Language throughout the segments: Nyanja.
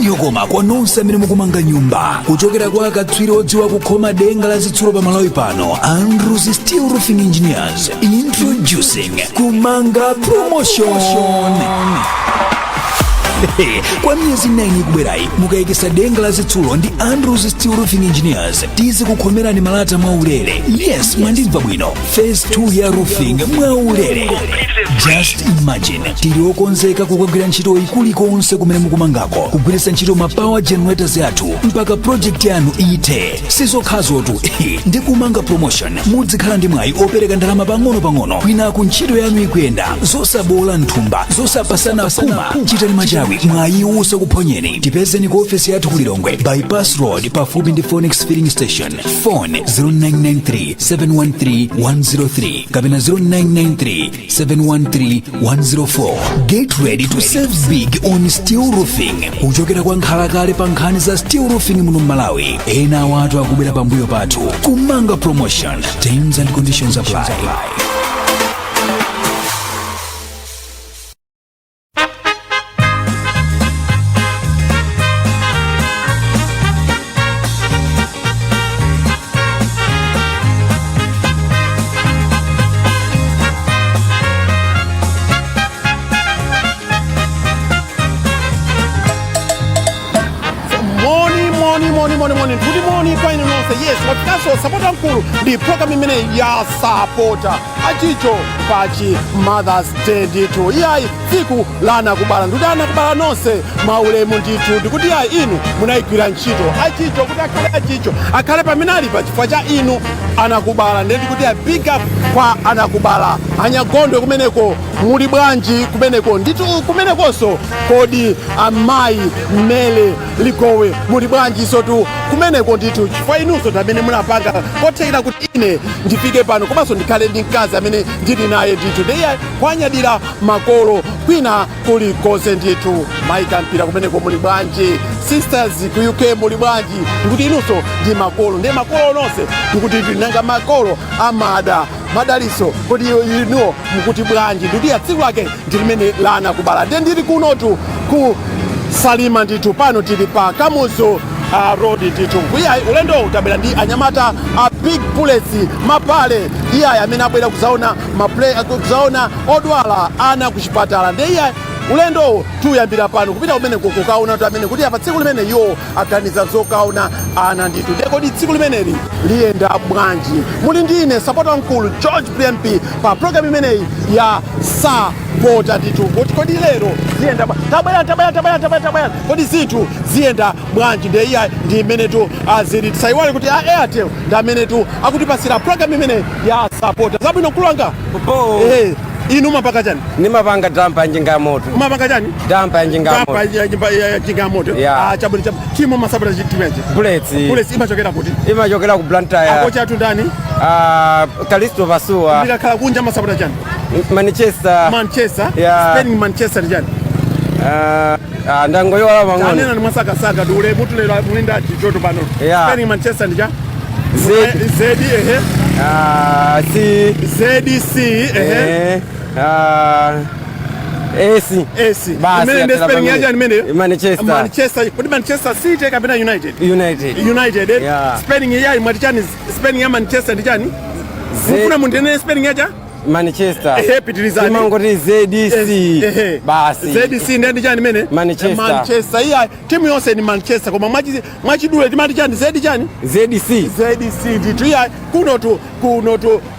Nkhani yokoma kwa nonse amene mukumanga nyumba kuchokera kwa akatswiri odziwa kukhoma denga la zitsulo pa Malawi pano, Andrews Steel Roofing Engineers, introducing Kumanga Promotion. Kwa miyezi 9 ikubwerayi, mukayikisa denga la zitsulo ndi Andrews Steel Roofing Engineers, tizikukhomerani malata mwaulere. Yes, mwandimva bwino, phase 2 ya roofing mwaulere. Just imagine, tili okonzeka kukagwira ntchito kulikonse kumene mukumangako, kugwiritsa ntchito ma power generators athu mpaka project yanu ithe. Sizokhazotu, ndi Kumanga Promotion muzikhala ndi mwayi opereka ndalama pang'ono-pang'ono kwinaku ntchito yanu ikuyenda, zosabola nthumba, zosapasana phuma. Chitani machawi, mwayi usakuphonyeni. Tipezeni ku ofesi yathu ku Lilongwe, Bypass Road, pafupi ndi Phoenix Filling Station. Phone 0993 713 103 kapena 0993 713 104. Get ready to save big on steel roofing kuchokera kwa nkhalakale pa nkhani za steel roofing muno Malawi. Ena watu akubwera pambuyo pathu. Kumanga Promotion, terms and conditions apply. Moni, moni, moni, moni, moni, ndikuti moni kwa inu nonse. Yes, wafikanso Sapota Mkulu ndi program imene ya Sapota achicho pachi Mother's Day ndithu. Iyayi, tsiku la anakubala, ndikuti anakubala nonse maulemu ndithu. Ndikuti iyayi, inu munayigwira ntchito achicho kuti akhale achicho, akhale pamene ali pa chifukwa cha inu anakubala. Ndiye ndikuti a big up kwa anakubala. Anyagondwe kumeneko, muli bwanji kumeneko ndithu? Kumenekonso kodi amayi Mmele Ligowe, muli bwanji sotu kumeneko ndithu? Chifukwa inunso amene munapanga kothekera kuti ine ndifike pano komanso ndikhale ndi mkazi amene ndili naye ndithu. Ndiye kwanyadira makolo kwina kulikonse ndithu. Maika mpira kumeneko, muli bwanji? Sisters ku UK, muli bwanji? Ndikuti inunso ndi makolo, ndiye makolo nonse ndikuti nanga makolo amada madaliso, kodi inuwo mukuti bwanji? Ndikuti ya tsiku lake ndi limene la anakubala. Ndiye ndili kunotu ku Salima ndithu, pano tili pa Kamuzu Road ndithu. Iyayi, ulendo utabwera ndi anyamata a Big Bullets, mapale iyayi amene abwera kuzaona maplay, kuzaona odwala ana kuchipatala. Ndiye iyayi, ulendo tuyambira pano kupita kumene kukaona tu amene kuti apa tsiku limene iwo aganiza zokaona ana ndithu. Ndiye kodi tsiku limeneli liyenda bwanji? Muli ndi ine Sapota Mkulu George PMP pa program imeneyi ya Sapota ndithu. Kuti kodi lero ziyenda tabwera, tabwera, tabwera, tabwera, tabwera, kodi zinthu ziyenda bwanji? Ndiye iya, ndi imenetu azili. Tisayiwale kuti a Airtel ndi amenetu akutipasira program imeneyi ya Sapota. Zabwino, mkulu wanga. Popo. Inu mapanga chani? Nimapanga dampa ya njinga ya moto. Mapanga chani? Dampa ya njinga ya moto. Dampa ya njinga ya moto. Yeah. Ah, chabwino, chabwino. Timu masapota chitimechi? Bullets. Bullets imachokera kuti? Imachokera ku Blantyre. Akocha athu ndani? Ah, Kalisto Pasuwa. Ndikakhala kunja masapota chani? Manchester. Manchester. Yeah. Spelling Manchester ndi chani? Ah, ah, ndangoyola pang'ono. Tanena ni mwasakasaka dule mutulero mulinda chichoto pano. Yeah. Spelling Manchester ndi chani? Z. Z, ehe. Ah, C. Z C, ehe. Ah, S. S. Basi, Imene ndi yatela spelling pamene. yaja imeneyo? Manchester. Manchester. Kuti Manchester City kapena United? United. United, eh? Yeah. Spelling yayi mwati chani? Spelling ya Manchester ndi chani? Z. Mufuna mundinene spelling yacha? Manchester. Ehe, pitirizani. Imangoti ZC. Ehe. Basi. ZC ndiye ndi chani imene? Manchester. Manchester. Iya, timu yonse ni Manchester, koma mwachidule timati chani? Z chani? ZC. ZC ndithu. Iya, kunotu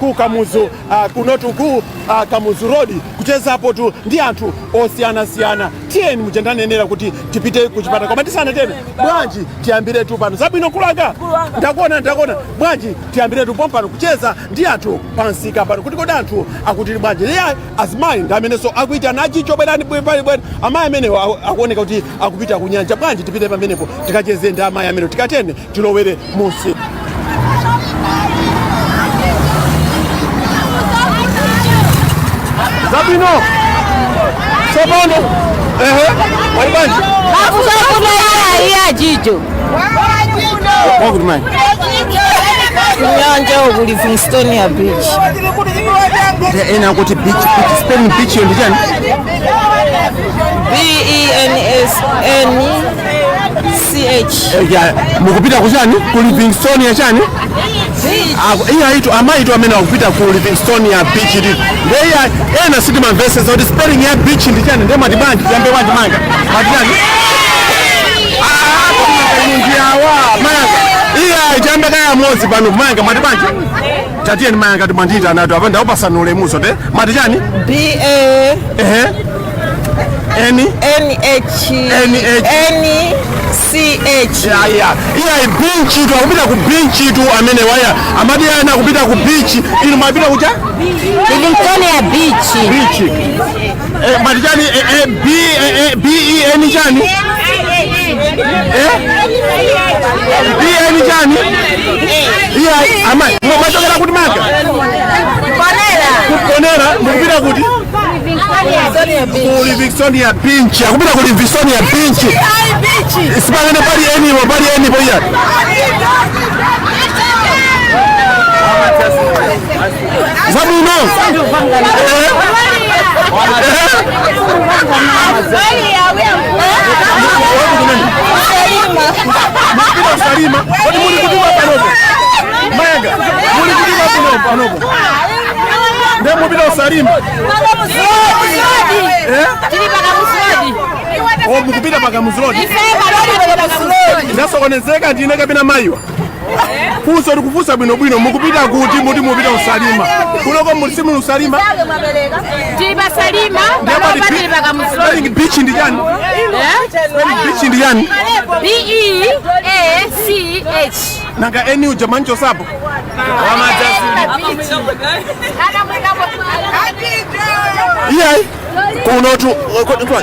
ku Kamuzu, kunotu ku Kamuzu Road, kuchezapo tu ndi anthu osiyanasiyana. Tiyeni, muchandanenera kuti tipite kuchipata, koma tisanatene bwanji tiyambire tu pano. Zabwino, kulanga, ndakuona, ndakuona. Bwanji tiyambire tu pompano kucheza ndi anthu pansika pano kuti kodi anthu akuti bwanji? Iya, azimayi ndi amenenso akuitana achicho, bwerani, bwerani, bwerani. Amayi amenewo akuoneka kuti akupita kunyanja. Bwanji tipite pamenepo tikacheze ndi amayi amenewo, tikatene tilowere munsi. Zabwino, tsopano, ehe, wali bwanji? Iya, jijo. Wakuti mayi? Kunyanja uku, Livingstonia Beach. Ena akuti beach, beach, spelling beach yo ndi chani? B E N S N C H. Ya, mukupita kuchani? Ku Livingstonia chani? Iya, itu amayitu amene akupita ku Livingstonia Beach ndi ndeya ena sitimamvese kuti spelling ya beach ndi chani. Ndiye mwati bwanji? Tiyambe bwanji manga? Mwati chani? Ndiawa mayanga, iya, tiyambe kaya modzi pano. Mayanga, mwati bwanji? Tatiyeni mayanga, timwandiyita anatu apa, ndawupasani ulemuso te. Mwati chani? B A Ehe, N N H N H. N C H. Ya, iya, beach tu, akupita ku beach tu amene waya amati ana akupita ku beach. Inu mwapita kucha? Livingstonia Beach. Beach. Mwati chani? B B E N chani? B N chani? Iya, amayi, mwachokera kuti maka? Konela. Kukonera. Mukupita kuti? Ku Livingstonia Beach. Akupita ku Livingstonia Beach. Sipangene pali enipo, pali enipo. Iya, zabwino. Mupita Salima. Kodi muli kutima panopo? Mayaga, muli kutima panopo panopo? Ndiye mupita Salima? Eh? O, mukupita pa Kamuzu Road. Ndasokonezeka ndine kapena mayiwa? Funso tikufunsa bwinobwino, mukupita kuti? Muti mupita usalima kunoko, muli simuli usalima? Tili pa Salima, panopa tili pa Kamuzu Road. Spelling beach ndi chani? Spelling beach ndi chani? B E A C H. Nanga eni uja manchosapo? Iyayi, kunotu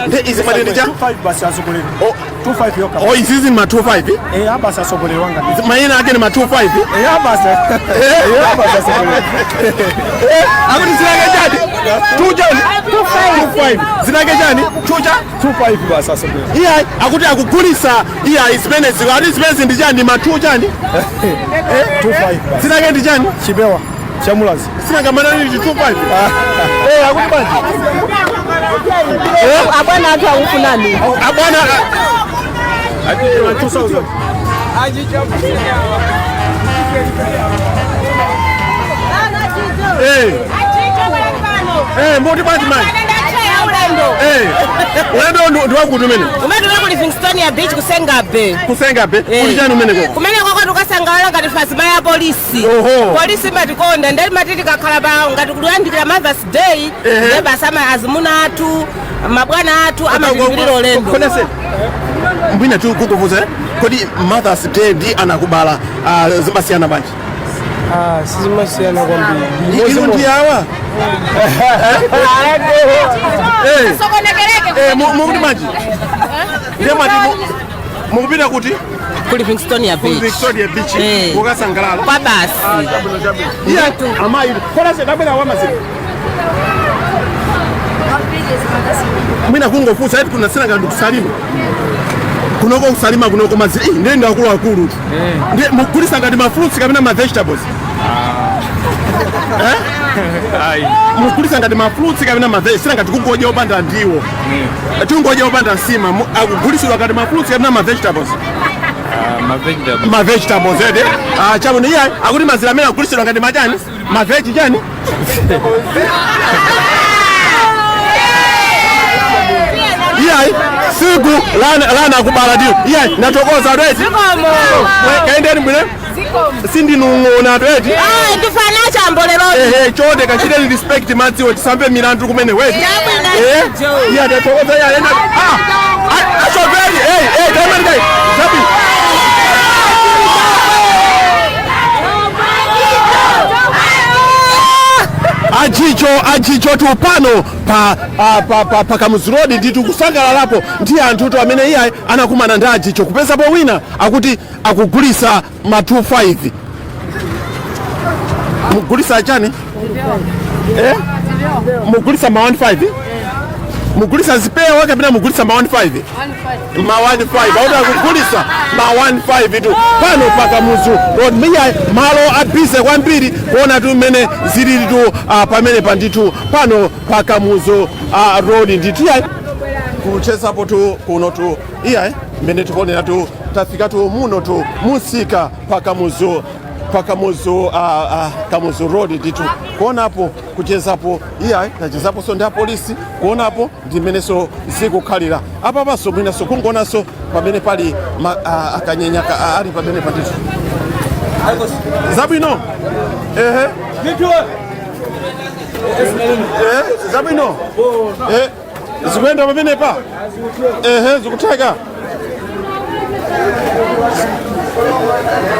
nde izi matende cha 25 basi asogoleri. 25 yoka. O, izizi ma 25? Eh, basi asogoleri wanga. Mayina ake ni ma 25? Eh, basi. Eh, basi asogoleri. Akuti zinake chani? 2 chani? 25 zinake chani? 2 cha 25 basi asogoleri. Iyayi, akuti akugulisa. Iyayi, zimenezi ati zimenezi ndi chani? Ma 2 chani? 25 basi. Zinake ndi chani? Chipewa. Chamulazi. Sinangamanani ndi 25? Eh, akuti bwanji? Abwana athu akufunani. Abwana. 2000. Eh, mbuti bwanji mani? Eh, ulendo ndi wakuti umene? Umene tuli ku Livingstonia Beach, kusengabe. Kusengabe kuti chani umene koko? Kumene koko tukasangalala ngati fazima ya polisi. Polisi imatikonda, ndeti mati tikakhala pa ngati kuluyandikira Mother's Day, ndiye basi ama azimuna athu, mabwana athu amatilipirira ulendo. Kodese mbwina tu kukuvuza, kodi Mother's Day ndi anakubala zimasiyana bwanji? Ah, sizimasiyana kwambiri. Inu ndi awa. Sokonekereke. Mukuti bwanji? Ndiye mwati mukupita kuti? Ku Livingstonia Beach. Victoria Beach. Kukasangalala. Kwa basi. Iya, amayi, kodase dabwera wamazira mwina kungofunsa eti kunasina kantu kusalima kunoko, kusalima kunoko mazira. Ih, ndiye ndi akulu akulu tu. Ndiye mugulisa ngati ma fruits kapena ma vegetables? Eh? Mugulisa ngati ma fruits kapena ma veg? Sina ngati kungodya opanda ndiwo, tingodya opanda nsima, akugulisidwa ngati ma fruits kapena ma vegetables? Ma vegetables ede. Ah, chabwino. Iya, akuti mazira amene akugulisidwa ngati machani? Ma veg chani? Iyayi, siku lana akubala ndiyo. Iyayi, natokoza adweti. Kaendeni bwine, sindinung'ona adweti. Ah, ndifana chambo lero. Ehe, chonde kachiteni respect madziwo, tisambe milandu kumene weti. Chabwino. Eh, iya, ndatokoza. Iya, enda. Ah, ashoferi, eh, eh, tamani kai sabi. Ajicho, ajicho tu pano pa pa pa, pa Kamuzu Road nditu kusangalalapo ndi anthu amene iye anakumana ndi ajicho kupezapo wina akuti akugulisa ma 25. Mugulisa chani? Eh, mugulisa ma 15? Mugulisa zipewa kapena mugulisa ma 15? Ma 15, auti akugulisa ma 15 tu pano pa Kamuzu Road. Miya malo abhize kwambiri kuona tu mmene zilili tu pamene panditu pano pa Kamuzu Road nditu. Iya, kuchezapo tu kuno tu. Iya, mmene tikuonera tu. Tafikatu muno tu musika pakamuzu pakamuzu Kamuzu Road ndithu, kuonapo kuchezapo. Iyayi, tachezaponso ndi apolisi, kuonapo ndimenenso zikukhalira apapanso. Mwinaso kungoonanso pamene pali akanyenya ali pamene pandithu. Zabwino, ehe. Zabwino, zikuyenda pamenepa, ehe, zikutheka.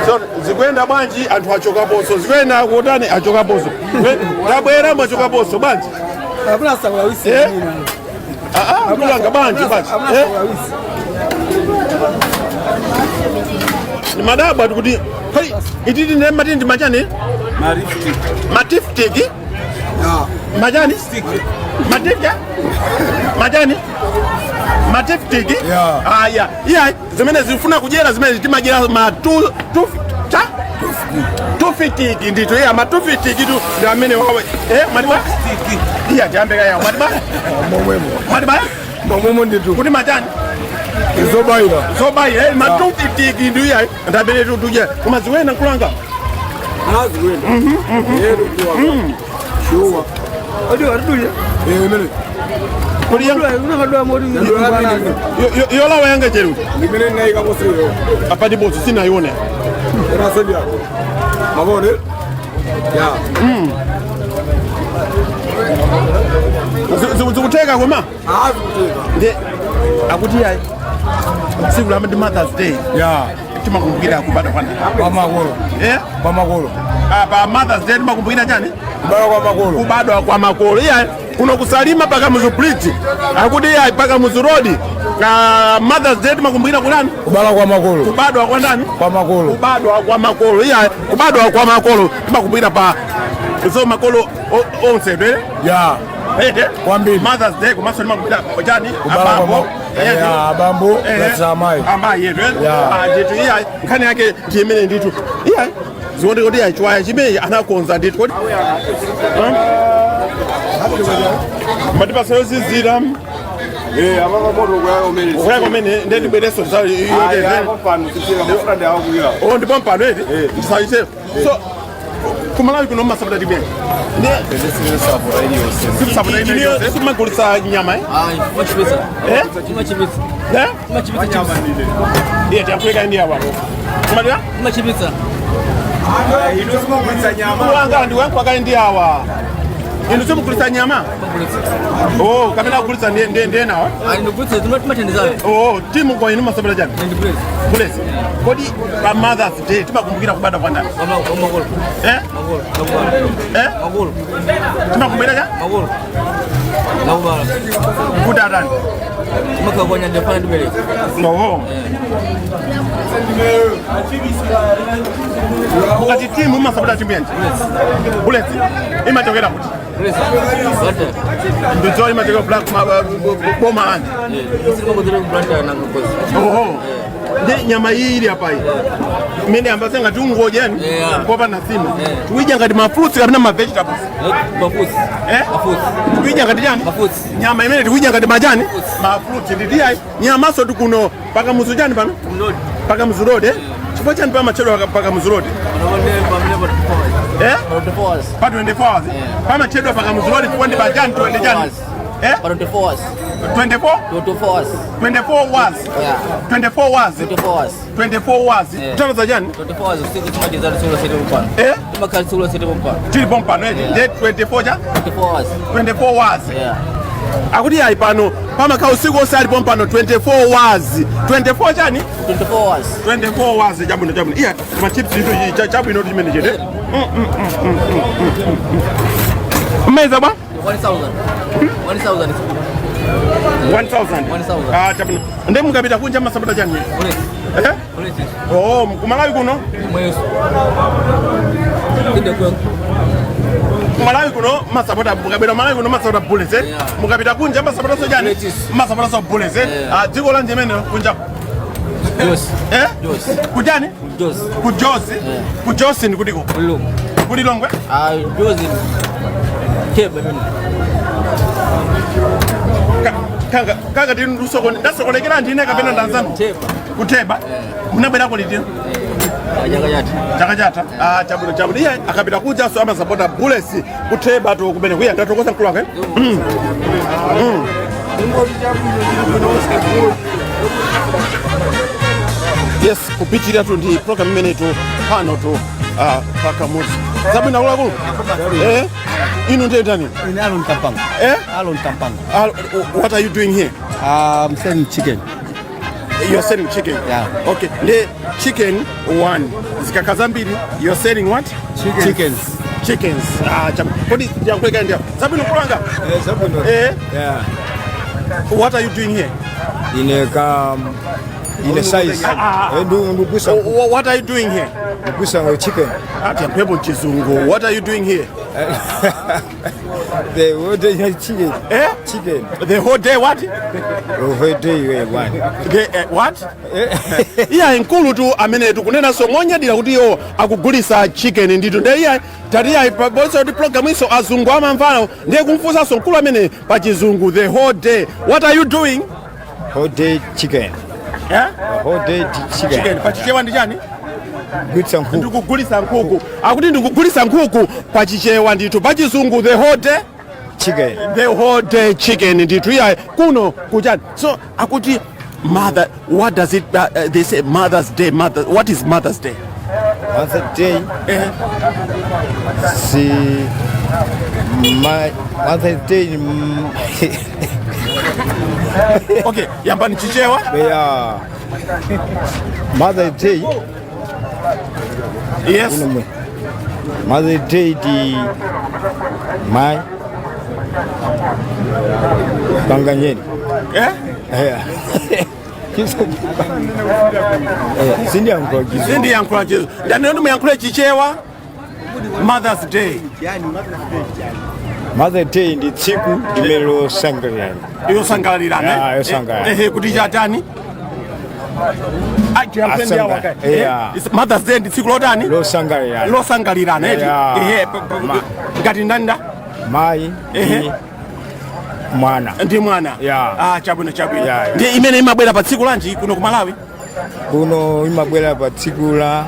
So, zikuyenda bwanji? Anthu achokaponso, zikuyenda kutani? Achokaponso. Tabwera, mwachokaponso bwanji? Eh? Kulanga bwanji bwanji? Eh? Ni madabwa tikuti kali ititi ndi mati ndi machani, matiftiki, majani matifta, majani matiftiki. Yeah. Aya, iya, zimene zifuna kudyera, zimene timadyera ma tu tu cha tufitiki ndithu. Iya, matufitiki tu ndi amene wawe. Mwatiba iya, tiyambeka ya mwatiba. Momwemo. Mwatiba. Momwemo ndithu. Kuti machani? Zobayira. Zobayi, matufitiki ndi iya ndamene tudya, koma ziwena nkulanga. Aziwenda. Shuwa. Imene. Kodi yolawa yanga cheru? Imene naika posiyo. Apati bosi sinaione. Erasedia. Mabone. Ya. Zikuteka koma. Azikuteka. Ndi akuti yayi, tsiku la ndi Mother's Day Ya. timakumbukira kubadwa kwa ndani? Kwa makolo. Eh? Kwa makolo. Pa Mother's Day timakumbukira chani? Kubadwa kwa makolo. Kubadwa kwa makolo. Iya, kuno kusalima paka Muzu Bridge, akuti iya, paka Muzu Road, Mother's Day timakumbukira kulani? Kubadwa kwa makolo. Kubadwa kwa ndani? Kwa makolo. Kubadwa kwa makolo. Iya, kubadwa kwa makolo timakumbukira pa so makolo onse twere. Ya. Ete. Kwambiri. Mother's Day komanso timakumbukira chani? Kubadwa kwa Abambo. Ya, abambo plus amayi. Amayi yetu. Ya. Ndithu, iya, nkhani yake ndiyimene ndithu. Iya, zioneka kuti iya, chiwaya chimene anakonza ndithu. Kodi matipasa yozizira? Eh, abakamoto kwa omene. Ukaya kumene ndiye ndibwereso. Pano sipira mufrande akuyira. O, ndipo mpano eti ndisaite. So kumalawi kuno masapota timene simagulitsa nyama, eh? Eh? Eh? Iye tiyakuleka ndi awa. Kumatira? Ino simagulitsa nyama. Kulanga ndi wangu ndi awa. Inu simugulitsa nyama? Oh, kapena kugulitsa ndiye ndiye ndiye nawa. Oh, timu kwa inu masapota chani? Bullets. Kodi pa Mother's Day timakumbukira kubadwa kwa ndani? Eh? Eh? Timakumbukira cha? Kuti atani? Oho. Mukati timu masapota timu yanji? Bullets. Imachokera kuti? Ndidzo imachokera black boma lanje. Oho. Ndi nyama iyi ili apa iyi. Imene ambase ngati ungodya ni? Yeah. Kopa na sima. Tuidya ngati ma fruits kapena ma vegetables? Eh? Tikuidya ngati chani? Nyama imene tikuidya ngati majani? Ma fruits ndi ayi. Nyamaso tikuno paka muzu chani pano? Paka Muzu Road, eh? Chifukwa chani pamachedwa paka Muzu Road? Eh? Pa 24 hours. Pamachedwa paka Muzu Road chifukwa ndi pachani 20 chani? Eh? 24? 24 hours. 24 hours. 24 hours. Kutanthauza chani? Eh? Tili pompano eti. Ndiye 24 cha? 24 hours. Akuti ayi, pano pamakhala usiku onse ali pompano 24 hours. 24 chani? 24 hours. Chabwino, chabwino. Iya, ma chips itu chabwino chimene chete. Mmeza bwa? 1000. 1000. Ah, chabwino. Ndiye mukapita kunja masapota chani? Eh? Oh, kumalawi kuno? Kumalawi kuno masapota, mukabwera Malawi kuno masapota Bullets, eh? Yeah. Mukapita kunja masapota so chani? Bullets. Masapota so Bullets, eh? Yeah. Ah, dziko lanje mene kunja? Eh? Kujani? Ku Jos. Ku Jos ndi kutiko? Kuli Longwe? Kanga kanga ndinusoko ndasokonekera ndine kapena ndanzanu? Kutheba. Munabwerako liti? Chaka chatha. Ah, chabwino, chabwino. Iye akapita kuja so amasapota Bullets kutheba tu kumene kuya. Ndatokoza mkulu wake. Yes, kupitirira tu ndi program imene tu pano tu pakamuzi. Zabwino, akuluakulu. Inu ndiye ndani? In Alon Kampanga. Eh? Alon Kampanga. What are you doing here? I'm selling chicken. You're selling chicken? Yeah. Okay. The chicken one. Zikakhala zambiri. You're selling what? Chickens. Chickens. Ah, cham. Kodi ndiyankhule ndia. Zabwino, kulanga. Zabwino. Eh. Yeah. What are you doing here? Ine ka ine size. Eh, ndugwisa. What are you doing here? Ndugwisa chicken. Ah, tiyankhulepo chizungu. What are you doing here? The whole day chicken. Eh? Chicken. The whole day what? The whole day we one. The what? Iya, nkulu tu amene tikunenanso monyadira kuti iwo akugulisa chicken ndithu. Ndiye iya tati iya pabonso kuti program iso azungu amamvana, ndiye kumfunsanso mkulu amene pa chizungu, the whole day what are you doing? Whole day chicken. Eh? The whole day chicken. Chicken pachichewa ndi chani? Gwisa nkhuku. Ndikugulisa nkhuku. Akuti ndikugulisa nkhuku pachichewa ndithu. Pachizungu, the whole day Chicken. The whole day chicken ndithu. Iya, kuno kuchani, so akuti mother, what does it they say Mother's Day, mother, what is Mother's Day? Mother's Day. Eh? Si my Mother's Day. Okay, yambani Chichewa. Yeah. Mother's Day. Yes. Mother's Day di my Banganyeni. Eh? Eh. Sindiyankhula Chizungu. Sindiyankhula Chizungu. Ndanena muyankhule Chichewa. Mother's Day. Mother's Day ndi tsiku limene losangalalirana. Yosangalalirana. Yeah, yosangalalirana. Ehe, kuti chatani? Asanga- Yeah. Mother's Day ndi tsiku lotani? Losangalalirana. Losangalirana eti? Yeah. Ehe, ngati ndanda? Mayi Ehe. ndi mwana. Ndi mwana. Yeah. Ah, chabwino, chabwino. Yeah. Ndi imene imabwera pa tsiku lanji kuno ku Malawi? Kuno imabwera pa tsiku la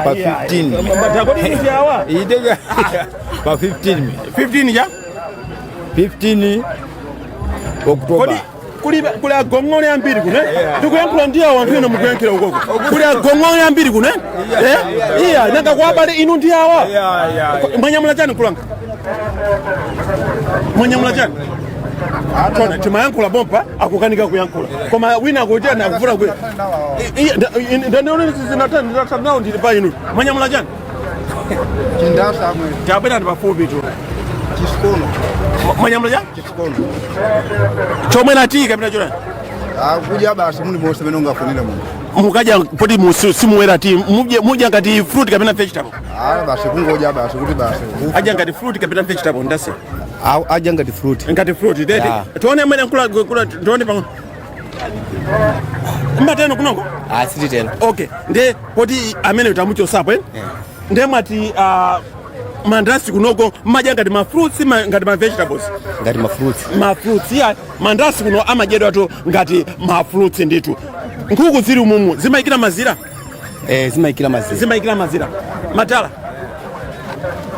pa 15. Kodi ndi awa? Itega pa 15. 15 ja? 15 Kodi October. kuli agong'ole ambiri kuno, eh? Ndikuyankhula ndi awo anthu ena mukuyankhira ukoko. Kuli agong'ole ambiri kuno, eh? Eh? Iya, nanga kwa abale inu ndi awa? Yeah. Mwanyamula chani, kulanga? Mwanyamula chani? Tona timayankhula bomba akukanika kuyankhula, koma wina akuti ana akufuna ku ndandione ndili pa inu. Mwanyamula chani? Chindasa amwe. Tabwera ndi pafupi tu. Chisikono. Mwanyamula chani? Chisikono. Chomwe nati kapita chona? Akudya basi muli monse mene ungafunire munthu. Mukadya poti simuwera ti mudya ngati fruit kapena vegetable? Ah, basi kungodya basi kuti basi. Adya ngati fruit kapena vegetable, ndase? Adya ngati fruit. Ngati fruit tete. Yeah. Tione amene nkula kula, tione pang'ono. Mbateno kunoko? Ah, sititeno. Okay, nde poti amene tamuchosapo, eh? Nde mwati mandasi kunoko mmadya ngati ma fruits, ngati ma vegetables? Ngati ma fruits. Ma fruits. Ya, mandasi kuno amadyedwa tu ngati ma fruits ndithu. Nkhuku zili umumu zimayikira mazira? Eh, zimayikira mazira. Zimayikira mazira. Matala,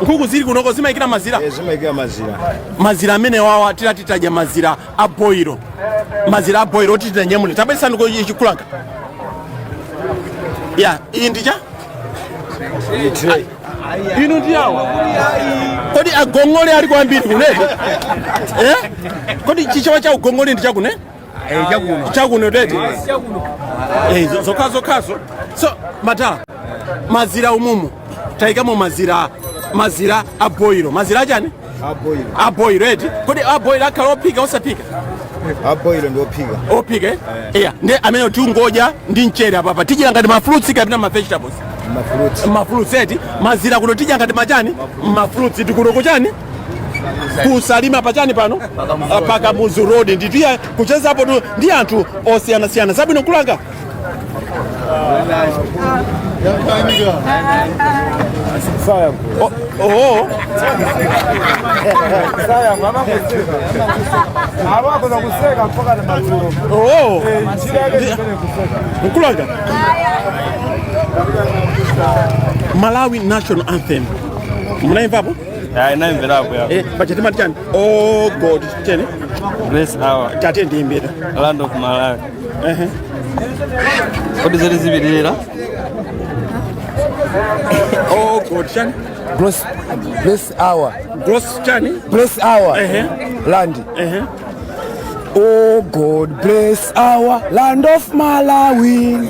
nkhuku zili kunoko zimayikira mazira? Eh, zimayikira mazira. Mazira amene wawa, tilati tadya mazira a boilo, mazira a boilo oti tinanyamule, tabwesani chikulanga. Ya, iyi ndicha Tray. Inu ndi awa. Kodi agong'ole ali kwambiri kunete, eh? Kodi Chichewa cha ugong'ole ndi chakune? Chakuno tete. Eh, zokha zokhazo. So matala, mazira umumu tayikamo mazira, mazira a boilo, mazira achani? Aboilo. Aboilo eti? Kodi aboilo akhala ophika, osaphika? Aboilo ndi ophika. Ophika, eh? Iya, ndi amene tiungodya ndi mchere apapa, tidyera ngati ma fruits kapena ma vegetables? Ma fruits. Ma fruits eti? Mazira kuno tidya ngati machani? Ma fruits. Tikuno kuchani? Kusalima pachani pano? Pakamuzu Road nditiya kuchezapo tu ndi anthu osiyanasiyana. Zabwino, kulanga. Oho. Oho. Mkulanga. Malawi national anthem. Munaimvapo? Ayi, naimverapo ya. Paja timati chani? Oh God, cheni? Bless our Tate ndiimbira. land of Malawi. Kodi zoti zipitirira? Oh God, chani? Bless, bless our Gross chani? Bless our land. Oh God, bless our land of Malawi.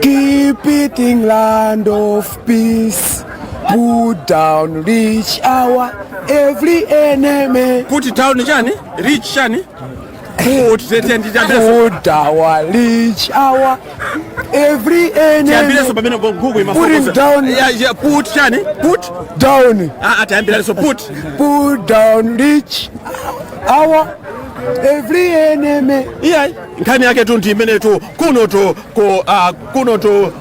Keep it in land of peace. Put down, reach our every enemy. Put down chani? Reach chani? Put tiyambireso. Put our reach our every Tiyambireso enemy. pamene Google Put him down. Yeah, put chani? Put Down. Ah, tiyambireso put. Put down, reach our every enemy. Iyayi, nkhani yake tu ndi imenetu kunotu ku kunotu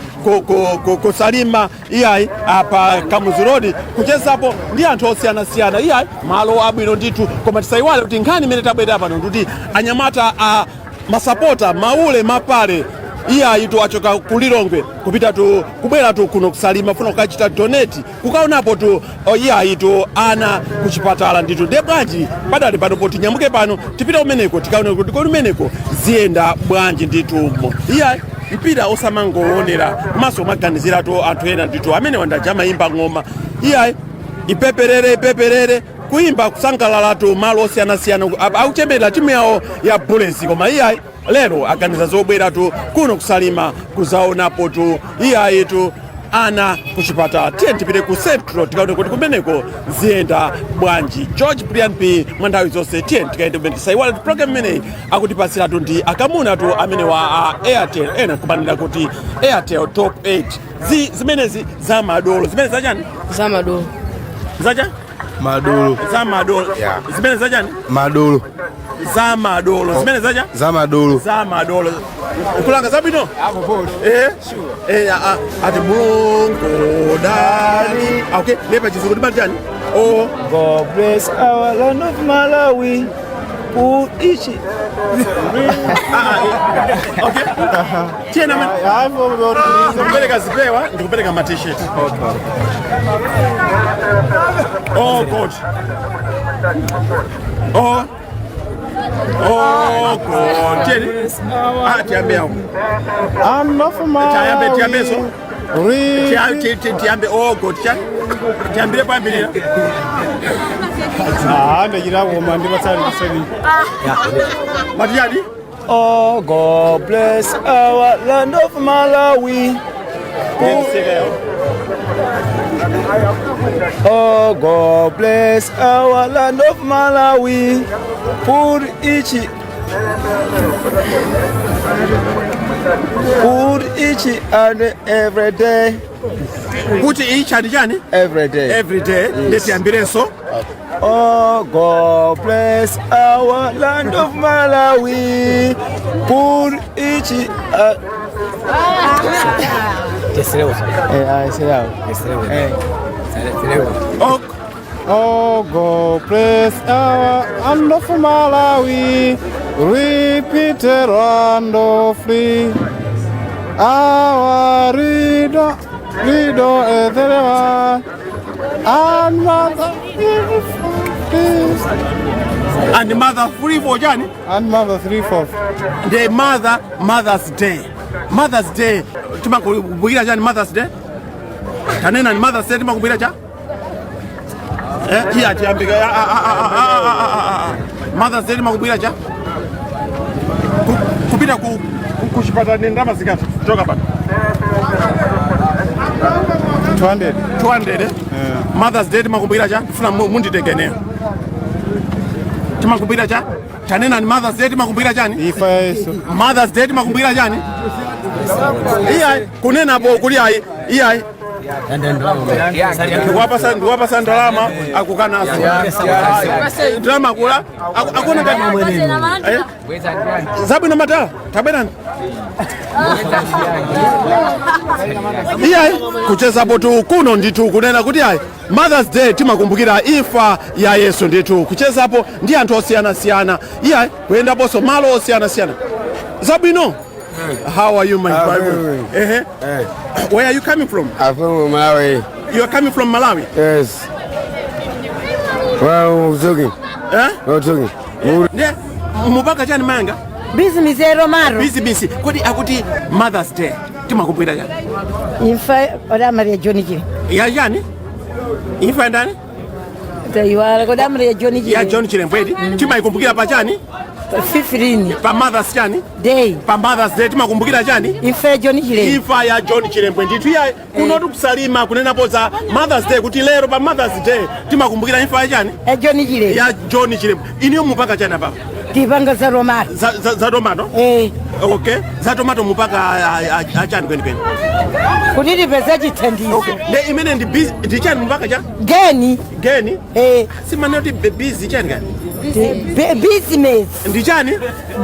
kusalima iyayi apa Kamuzu Road kuchezapo ndi anthu osiyanasiyana iyayi malo abwino ndithu koma tisayiwale kuti nkhani imene tabwera pano ndikuti anyamata a masapota maule mapale iyayi tu achoka ku Lilongwe kupita tu kubwera tu kuno kusalima funa kukachita donate kukaonapo tu iyayi tu ana kuchipatala ndithu ndiye bwanji padali pano poti nyamuke pano tipite kumeneko tikaone kuti kumeneko ziyenda bwanji ndithumo iyayi mpira osamangoonera komanso umaganiziratu anthu ena ndithu amene wandaja amayimba ng'oma iyayi ipeperere ipeperere kuimba kusangalalatu malo osiyanasiyana akuchembera timu yawo ya Bullets koma iyayi lero aganiza zobweratu kuno kusalima kuzaonapo tu iyayi tu ana kuchipatala. Tiye tipite ku Central tikaone kuti kumeneko ziyenda bwanji. George Brian P mwa nthawi zonse tiye tikaende kumene tisayiwale kuti program imeneyi akutipasiratu ndi akamuna tu amene wa a Airtel ena kumanena kuti Airtel Top 8 zimenezi za madolo zimene zachani Za madolo. zacha Madolo. Za madolo. Yeah. Zimene zachani? Madolo. Za madolo zimene zacha Za madolo. Za madolo. Kulanga zabwino ati Mulungu dali. Okay, nepa chizungu timati chani? Oh God bless our land of Malawi. Put each Okay. Tiyena man. Ndikupereka zipewa, ndikupereka ma t-shirt. Oh God. Oh. Oh God. Tiyeni. Tiyambe yawo. I'm not for Malawi. Tiyambe tiyambe so. Tiyambe oh God. Tiyambire pambirira. Ndachita koma ndipatsani kuseni. Matiyani? Oh God bless our land of Malawi. Oh God bless our land of Malawi. Put each and every day. Put each and chani? Every day. Every day. Yes. Ndiyambirenso. Oh God bless our land of Malawi. Put each Oh God bless our land of Malawi. Repeat land of free. Our rido everyone. And mother And mother 3 4 chani? And mother 3 4. The mother Mother's Day. Mother's Day timakumbukira chani Mother's Day? Tanena ni Mother's Day timakumbukira cha? Iya tiyambika Mother's Day timakumbukira cha? Kupita ku kuchipatala ni ndalama zingati? Choka pano. 200. 200 eh? Mother's Day timakumbukira cha? Funa munditegeneyo. Timakumbukira cha? Tanena ni Mother's Day timakumbukira chani? Ifa Yesu. Mother's Day timakumbukira chani? Iyayi kunenapo kuli ayi iyayi Ndikuwapasa ndalama akukanaso ndalama kula akuona ngati Eh? Zabwino matala tabwerani. Iyayi, kuchezapo tu kuno ndithu kunena kuti ayi, Mothers Day timakumbukira imfa ya Yesu ndithu, kuchezapo ndi anthu osiyanasiyana, iyayi, kuyendaponso malo osiyanasiyana. Zabwino. How are you, my brother? Ehe. Where are you coming from? I'm from Malawi. You are coming from Malawi? Yes. Well, I'm talking. Eh? I'm talking. Ndiye mupaka chani mayanga? Bizinesi ya romaro. Bizinesi. Kodi akuti Mothers Day timakumbukira chani? Imfa oda Maria John Chile. Ya chani? Imfa ndani? Taiwala koda Maria John Chile. Ya John Chilembwe. Timaikumbukira pa chani? 15. Pa Mothers chani? Day. Pa Mothers Day timakumbukira chani? Imfa ya John Chilembwe. Imfa ya John Chilembwe ndithu. Ya kuno tikusalima kunenapo za Mothers Day kuti lero pa Mothers Day timakumbukira imfa ya chani? Ya John Chilembwe. Ya John Chilembwe. Iniyo mupaka chani apa? Tipanga za romaro. Za tomato? Eh. Okay. Za tomato mupaka achani kwenikweni? Kuti tipeze chithandizo. Okay. Ne imene ndi busy ndi chani mupaka cha? Geni. Geni? Eh. Simane kuti busy chani kani? Business. Ndi chani?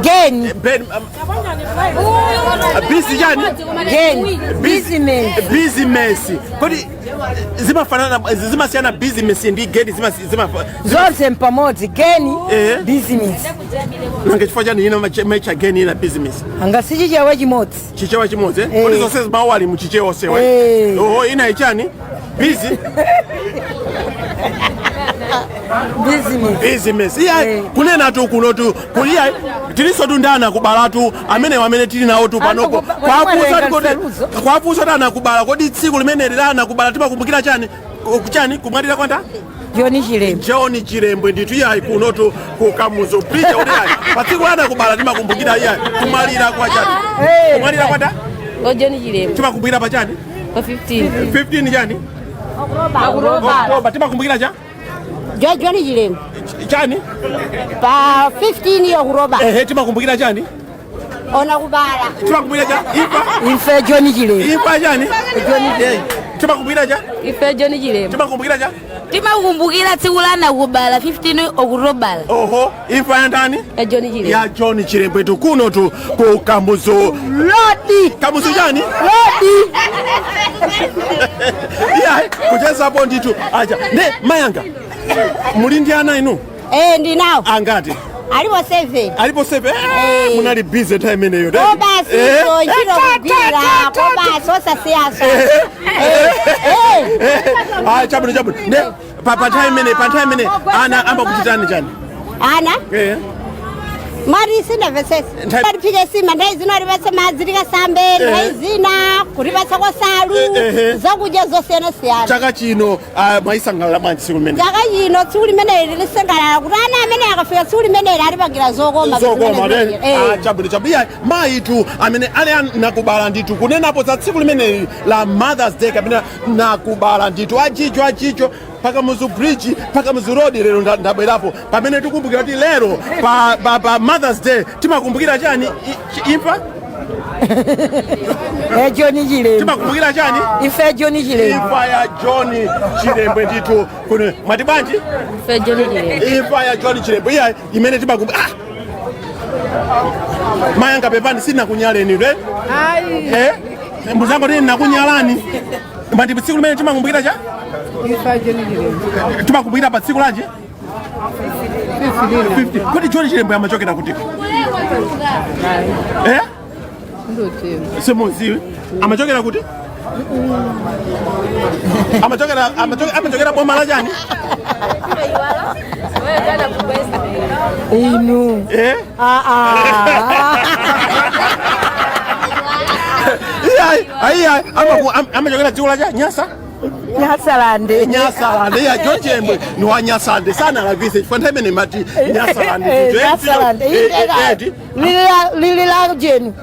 Geni. Ben busy chani? Geni. Business. Business. Kodi zimafanana, zimasiyana business ndi geni zima Zonse mpamodzi geni. Business. Nanga chifukwa chani ina mecha geni ina business? Anga si chichewa chimodzi. Chichewa chimodzi, eh? Kodi zonse zimawali mu chichewa onsewa? Eh. Oho, ina ichani? Busy. Business. Business. Iya, kunena tu kuno tu kuliya tiliso tu ndana kubalatu amene amene tili nawo tu panopo. Kwapusa tana kubala kodi tsiku limene lilana kubala timakumbukira chani? Kuchani kumwalira kwanda? John Chilembwe. John Chilembwe ndithu. Iyayi, kuno tu ku Kamuzu Bridge kuti ayi pa tsiku lana kubala timakumbukira iyayi kumwalira kwa chani? Kumwalira kwanda? Kwa John Chilembwe. Timakumbukira pa chani? Kwa 15. 15 chani? Oktoba timakumbukira cha? John Chilembwe. Chani? Pa 15 ya Oktoba. Ehe, timakumbukira chani? Ona kubala. Timakumbukira cha? Imfa? Imfa ya John Chilembwe. Imfa chani? John Chilembwe. Timakumbukira cha? Imfa ya John Chilembwe. Timakumbukira cha? Timakumbukira tsiku lana kubala 15 Oktoba. Oho, imfa ya ndani? Ya John Chilembwe. Ya John Chilembwe tu kuno tu ku Kamuzu. Lodi. Kamuzu chani? Lodi. Iya, kuchezapo ndithu. Acha, ne mayanga. Muli ndi ana inu? Eh, ndinawo. Angati? Alipo 7. Alipo 7. Eh, munali busy time imeneyo. Kobasi so ntchito kugwira, kobasi osasiyaso. Ah, chabwino chabwino. Ne pa time imene, pa time imene ana ambakuchitani chani? Ana? Eh. Mari sindamvesese. Patiphike sima nthawi zina alipatse madzi tikasambe, nthawi zina kutipatsa kwa salu, zakudya zosiyanasiyana. Chaka chino mwayisangalala bwanji tsiku limene? Chaka chino tsiku limeneli lisangalala kuti ana amene akafika tsiku limeneli alipangira zokoma. Zokoma then. Ah, chabwino chabwino. Iya, mayi tu amene ali nakubala ndithu kunenapo za tsiku limeneli la Mothers Day kapena nakubala ndithu achicho achicho paka Muzu Bridge paka Muzu Road lero ndabwerapo pamene tikumbukira kuti lero pa Mothers Day timakumbukira chani? Imfa? Ya John Chilembwe. Timakumbukira chani? Imfa ya John Chilembwe. Imfa ya John Chilembwe ndithu kuno mwati bwanji? Imfa ya John Chilembwe. Imfa ya John Chilembwe. Iya, imene timakumbukira. Ah! Mayanga pepani sina kunyaleni re? Ayi. Eh? Mbuzango tini nakunyalani. Mati tsiku limene timakumbukira cha? Imfa ya John Chilembwe. Timakumbukira pa tsiku lanje? 50. Kodi John Chilembwe amachokera kuti? Eh? Simuziwi. Amachokera kuti? Amachokera boma la chani? Inu. Eh? Ah ah. Iya, amachokera dziko la cha Nyasa? Nyasalande. Nyasalande. Iya, John Chilembwe ni wa Nyasalande sana la vise. Chifukwa nthawi imene mati Nyasalande. Nyasalande. Lili la jenu.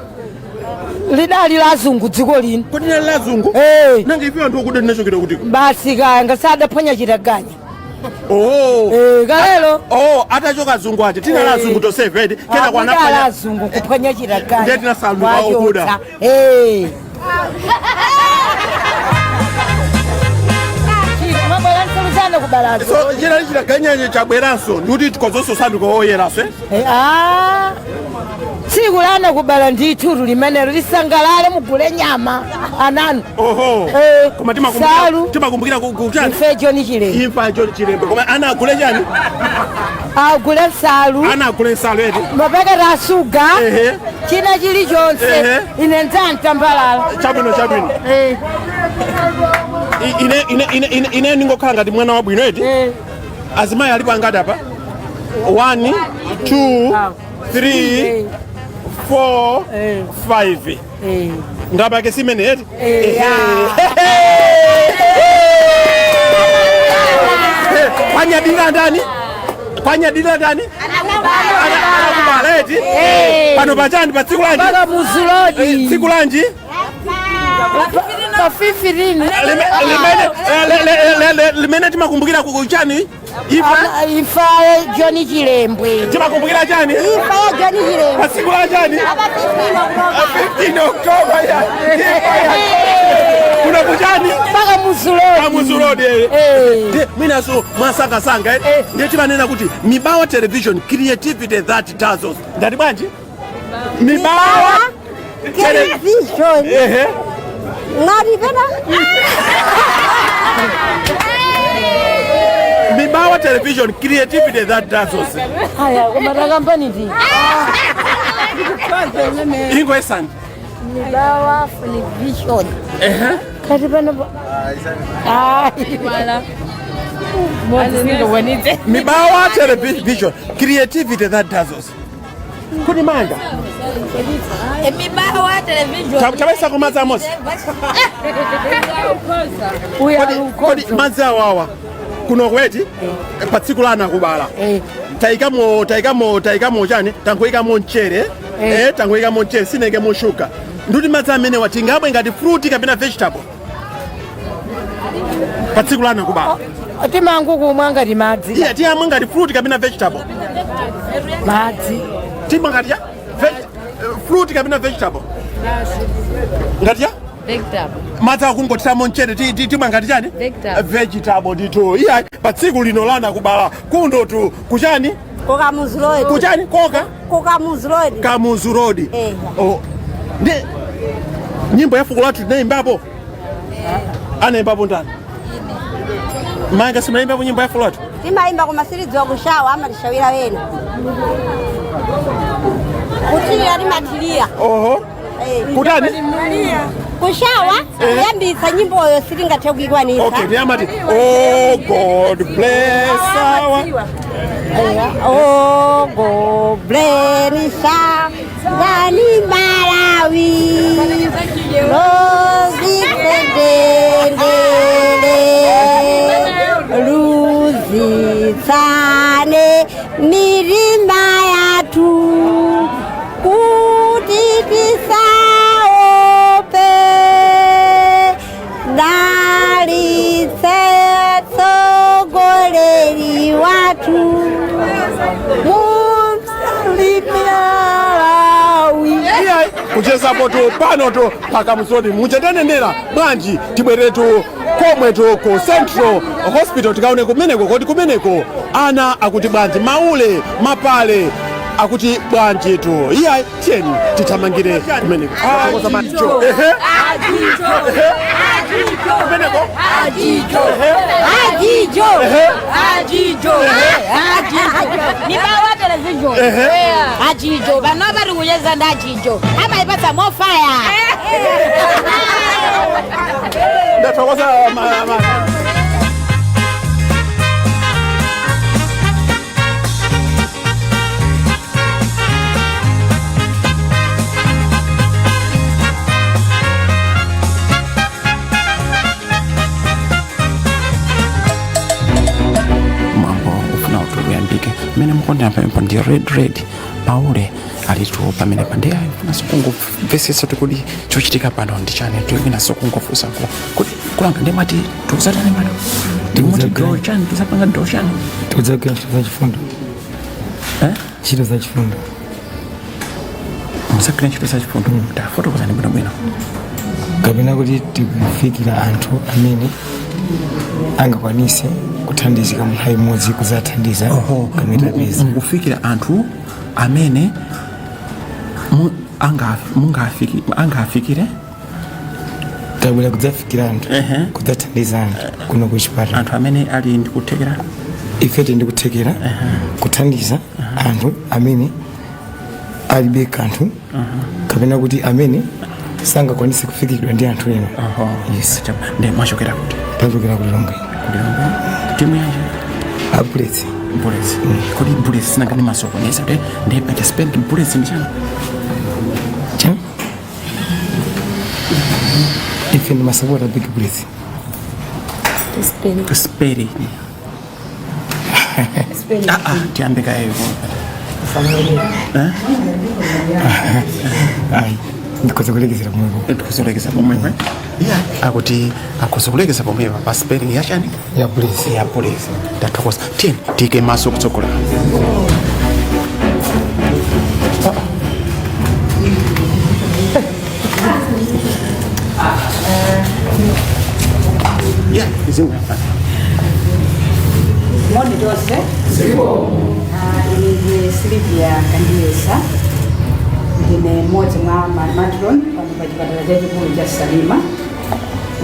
Lidali la zungu dziko lino. Kodi lali la zungu? Eh. Nanga ife anthu okuda tinachokera kuti? Basi kaya sadaphwanya chitaganya. Oh. Eh, kalelo. Oh, atachoka zungu aja. Tina la zungu to save it. Kena kwa nafanya. La zungu kuphwanya chitaganya. Ndiye tinasanduka okuda. Eh. anakubalazo. So chinali chitaganya chabweranso ndikuti tikozonso sanduka oyeranso, eh? Eh, ah, tsiku la anakubala ndithu limenelo, lisangalale, mugule nyama ananu. Oho. Eh, Koma timakumbukira salu. Timakumbukira kuchani? Imfa John Chilembwe. Imfa John Chilembwe. Koma ana agule chani? Agule nsalu. Ana agule nsalu eti. Mapaketi a suga, china chilichonse. Ine ndzamtambalala. Chabwino, chabwino. Ine ningokhala ngati mwana wabwino eti. Azimayi alipo angati apa? 1, 2, 3, 4, 5. Ndapake simene eti. Kwanyadira ndani? Kwanyadira ndani? Anakubala eti. Pano pachani? Pa tsiku lanji? Kamuzu Road. Tsiku lanji? Pa 15. Limene timakumbukira kuchani? Imfa. Imfa ya John Chilembwe. Timakumbukira chani? Imfa ya John Chilembwe. Pa tsiku la chani? 15 October ya kuno kuchani? Kamuzu Road. Kamuzu Road. Mwinaso mwasangasanga, eh? Ndiye timanena kuti Mibawa Television, creativity that dazzles. Ndati bwanji? Mibawa Television. Ehe. Ngati pena. Mibawa Television, creativity that dazzles. Aya, koma takambani ndi Ingwesani. Mibawa Television. Ehe. Kati pano. Ayi. Mibawa Television, creativity that dazzles. Kuni manga. Mibawa Television. Chabaisa kumadzi amosi. Kodi madzi awawa kuno kweti pa tsiku la anakubala tayikamo chani? Tangoyikamo mchere, eh, tangoyikamo mchere, sinayikemo shuga. Ndikuti madzi amene tingamwe ngati fruit kapena vegetable pa tsiku la anakubala? Timangokumwa ngati madzi. Iya, tiyamwe ngati fruit kapena vegetable? Madzi. Timwa ngati ya fruit kapena vegetable? Ngati ya madzi akungothiramo mchere, timwa ngati chani? Vegetable. Vegetable ndithu. Iya, pa tsiku lino lana kubala kundo tu kuchani? Kukamuzu Road. Kuchani koka? Kukamuzu Road. Kamuzu Road. Eh. Oh. Ndi nyimbo ya fuko lathu tinaimbapo? Anaimbapo ndani? Manga simaimbapo nyimbo ya fuko lathu? Timayimba koma sitidziwa kushawa, amatishawira wena. Kuthirira timathirira. Oho. Kutani? Kushawa, kuyambitsa nyimboyo sitingathe kuyikwanitsa. Okay, ndiyamati "Oh God bless our" Oh God bless our Dani Malawi. Lozitendendele luzitsane mirima yathu kuti tisaope, dalitse tsogoleri wathu Malawi. Iya, kuchezapo tu pano tu pakamuzu Road muchetanenera bwanji. Tibweretu komwe tu ku Central Hospital, tikaone kumeneko koti kumeneko ana akuti bwanji, maule mapale akuti bwanji tu. Iya, tiyeni tithamangire kumeneko. Ehe. Kumeneko. Ajijo. Ajijo, Mibawa Television. Ajijo vano vari kuyeza ndi ajijo amaipatsa mofaya. Ndathokoza Mwambo ufuna kuti uyambike mmene mukondera pamenepo ndi red red maule alitu pamene pa ndi ayi ufunanso kungomvetsetsa kuti kodi chochitika pano ndi chani. Tiwinanso kungofunsako kuti kulanga ndi mati tiuzatani pano, ndimoti draw chani, tizapanga draw chani? Tikudzagwira ntchito za chifundo. Eh? Ntchito za chifundo. Muzagwira ntchito za chifundo, tafotokozani bwinobwino. Kapena kuti tikufikira anthu amene angakwanise kuthandiza. Kuthandizika munthawi imodzi kuzathandiza kamene tapeza. Mukufikira anthu amene angafikire. Tabwera kudzafikira anthu, kudzathandiza anthu kuno kuchipatala. Anthu amene ali ndi kuthekera. Ife tili ndi kuthekera kuthandiza anthu amene alibe kanthu kapena kuti amene sangakwanise kufikiridwa ndi anthu ena. Yes. Ndi mwachokera kuti? Tachokera kuLilongwe. KuLilongwe, timu yanji? A Bullets. Bullets. Kodi Bullets sinangani masokoneza te ndi pacha spend Bullets ndi chani? Cha ife ndi masapota Big Bullets. Spelling. Ah, ah, tiyambe kayo. Eh? Ayi, ndikhoza kulekezera pomwepo. Ndikhoza kulekeza pomwepo. Yeah, akuti akhoza kulekeza pomwepo pa spelling ya chani? Ya Bullets. Ya Bullets. Ndathokoza. Tiyeni tiyike maso kutsogola. Yeah, izinga. Moni tonse. Ah, ine ndi Silvia Kandiyesa, ndine mmodzi mwa matron pano pa chipatala chachikulu cha Salima,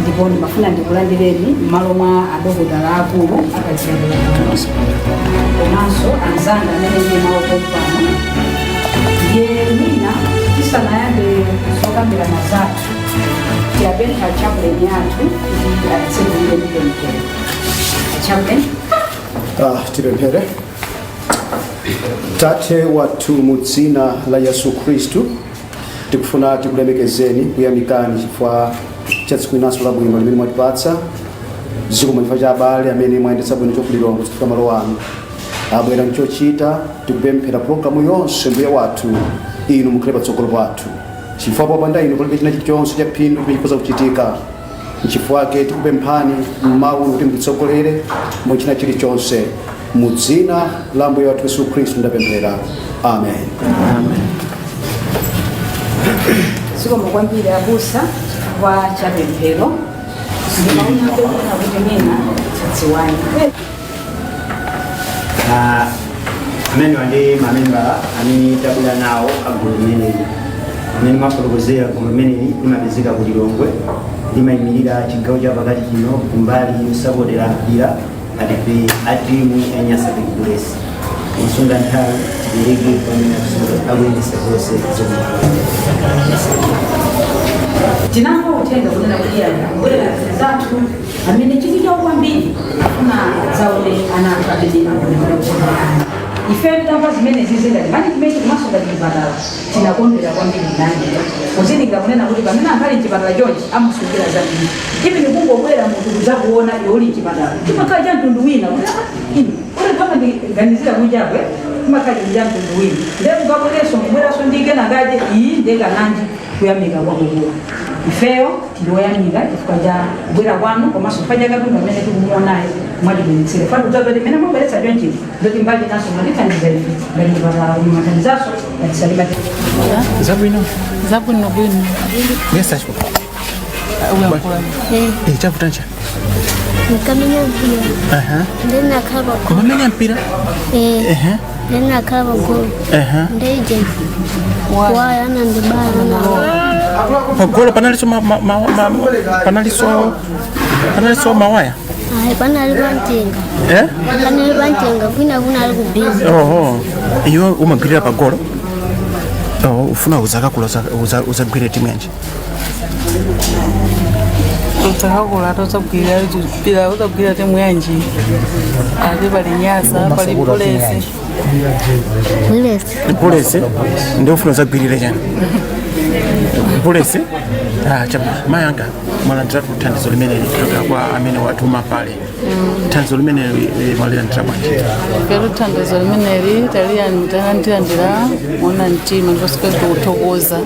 ndipo ndimafuna ndikulandireni m'malo mwa adokotala akulu apachipatala pano komanso anzanga amene ndili nawo pompano. Ndiye mwina tisanayambe zokambirana zathu, tiyapempha chaplain yathu kuti atitsegulire ndi pemphero. Chaplain. Ah, tipemphere. Tate wathu, mu dzina la Yesu Khristu tikufuna tikulemekezeni, kuyamikani chifukwa cha tsiku linanso labwino limene mwatipatsa. Zikomo chifukwa cha abale amene mwayendetsa bwino choku Lilongwe kufika malo ano, abwera mchochita. Tikupemphera pulogalamu yonse, Mbuye wathu, inu mukhale patsogolo pathu, chifukwa popanda inu palibe china chilichonse cha phindu chimene chikhoza kuchitika. Nchifukwa chake tikupemphani mmawu kuti mutitsogolere mu china chilichonse. Mu dzina la Mbuye wathu Yesu Khristu ndapemphera, amen. Zikomo kwambiri abusa chifukwa cha pemphero. Ndimaona pemphera kuti mwina tidziwane. Ah, amenewa ndi mamembala amene tabwera nawo a gulu limeneli. Amene mwafotokozera, gulu limeneli limapezeka ku Lilongwe, limayimirira chigawo cha pakati chino kumbali yosapotera mpira atipe a timu ya Nyasa Big Bullets. Musunga nthawi, tipereke pamene akuyendetsa zonse zokumala. Tinamva uthenga kunena kuti akubwerera zathu amene chidwi chawo kwambiri afuna adzaone ana athu amene akuonekera kuona. Ife tamva zimene zizi ngati management komanso ngati chipatala, tinakondwera kwambiri nanje kuzindikira kunena kuti pamene anthu ali mchipatala chonchi amasungira zambiri. Even kungobwera munthu kudzakuona iwe uli mchipatala, chimakhala cha mtundu wina kuti ah, inu uri kama ndiganizira kunjakwe, chimakhala chinthu cha mtundu wina. Ndiye mukabwerenso, mubweranso ndi kenakaje iyi ndekananji kuyamika kwakukulu. Ifeyo tili woyamika chifukwa cha kubwera kwanu komanso chifukwa cha katundu amene tikumuonayo mwatibweretsera. Fatu kudzati mmene mwabweretsa chonchi, ndoti mbali naso mwatithandiza ife ngati chipatala, koma mwathandizanso ngati Salima. Zabwino. Zabwino bwino. Yes, achiko. Eh, chavuta ncha. Nkamenya mpira. Ndinakhala pa Umamenya mpira? Eh. Ndinakhala pa golo. Ndeje waya anandibaya na Pagolo panalinso ma, ma, ma, ma, panalinso mawaya. Ayi, panali pamtenga. Eh? Panali pamtenga, kwina kunali kubiza. Oho. Iwe umagwirira pagolo? Oh, ufuna uzakakula uzagwire timu yanji? Udzakakula tozagwirira mpira, uzagwirira timu yanji? Ati pali Nyasa, pali Bullets. Bullets. Bullets. Ndi ufuna uzagwirire chani? Bullets. Ah, cha mayanga, mwalandira thandizo limene kuchokera kwa amene watuma pale. Thandizo limene mwalilandira bwanji? Ifetu thandizo limeneli talandilandira mona mtima ndiponso tikuthokoza.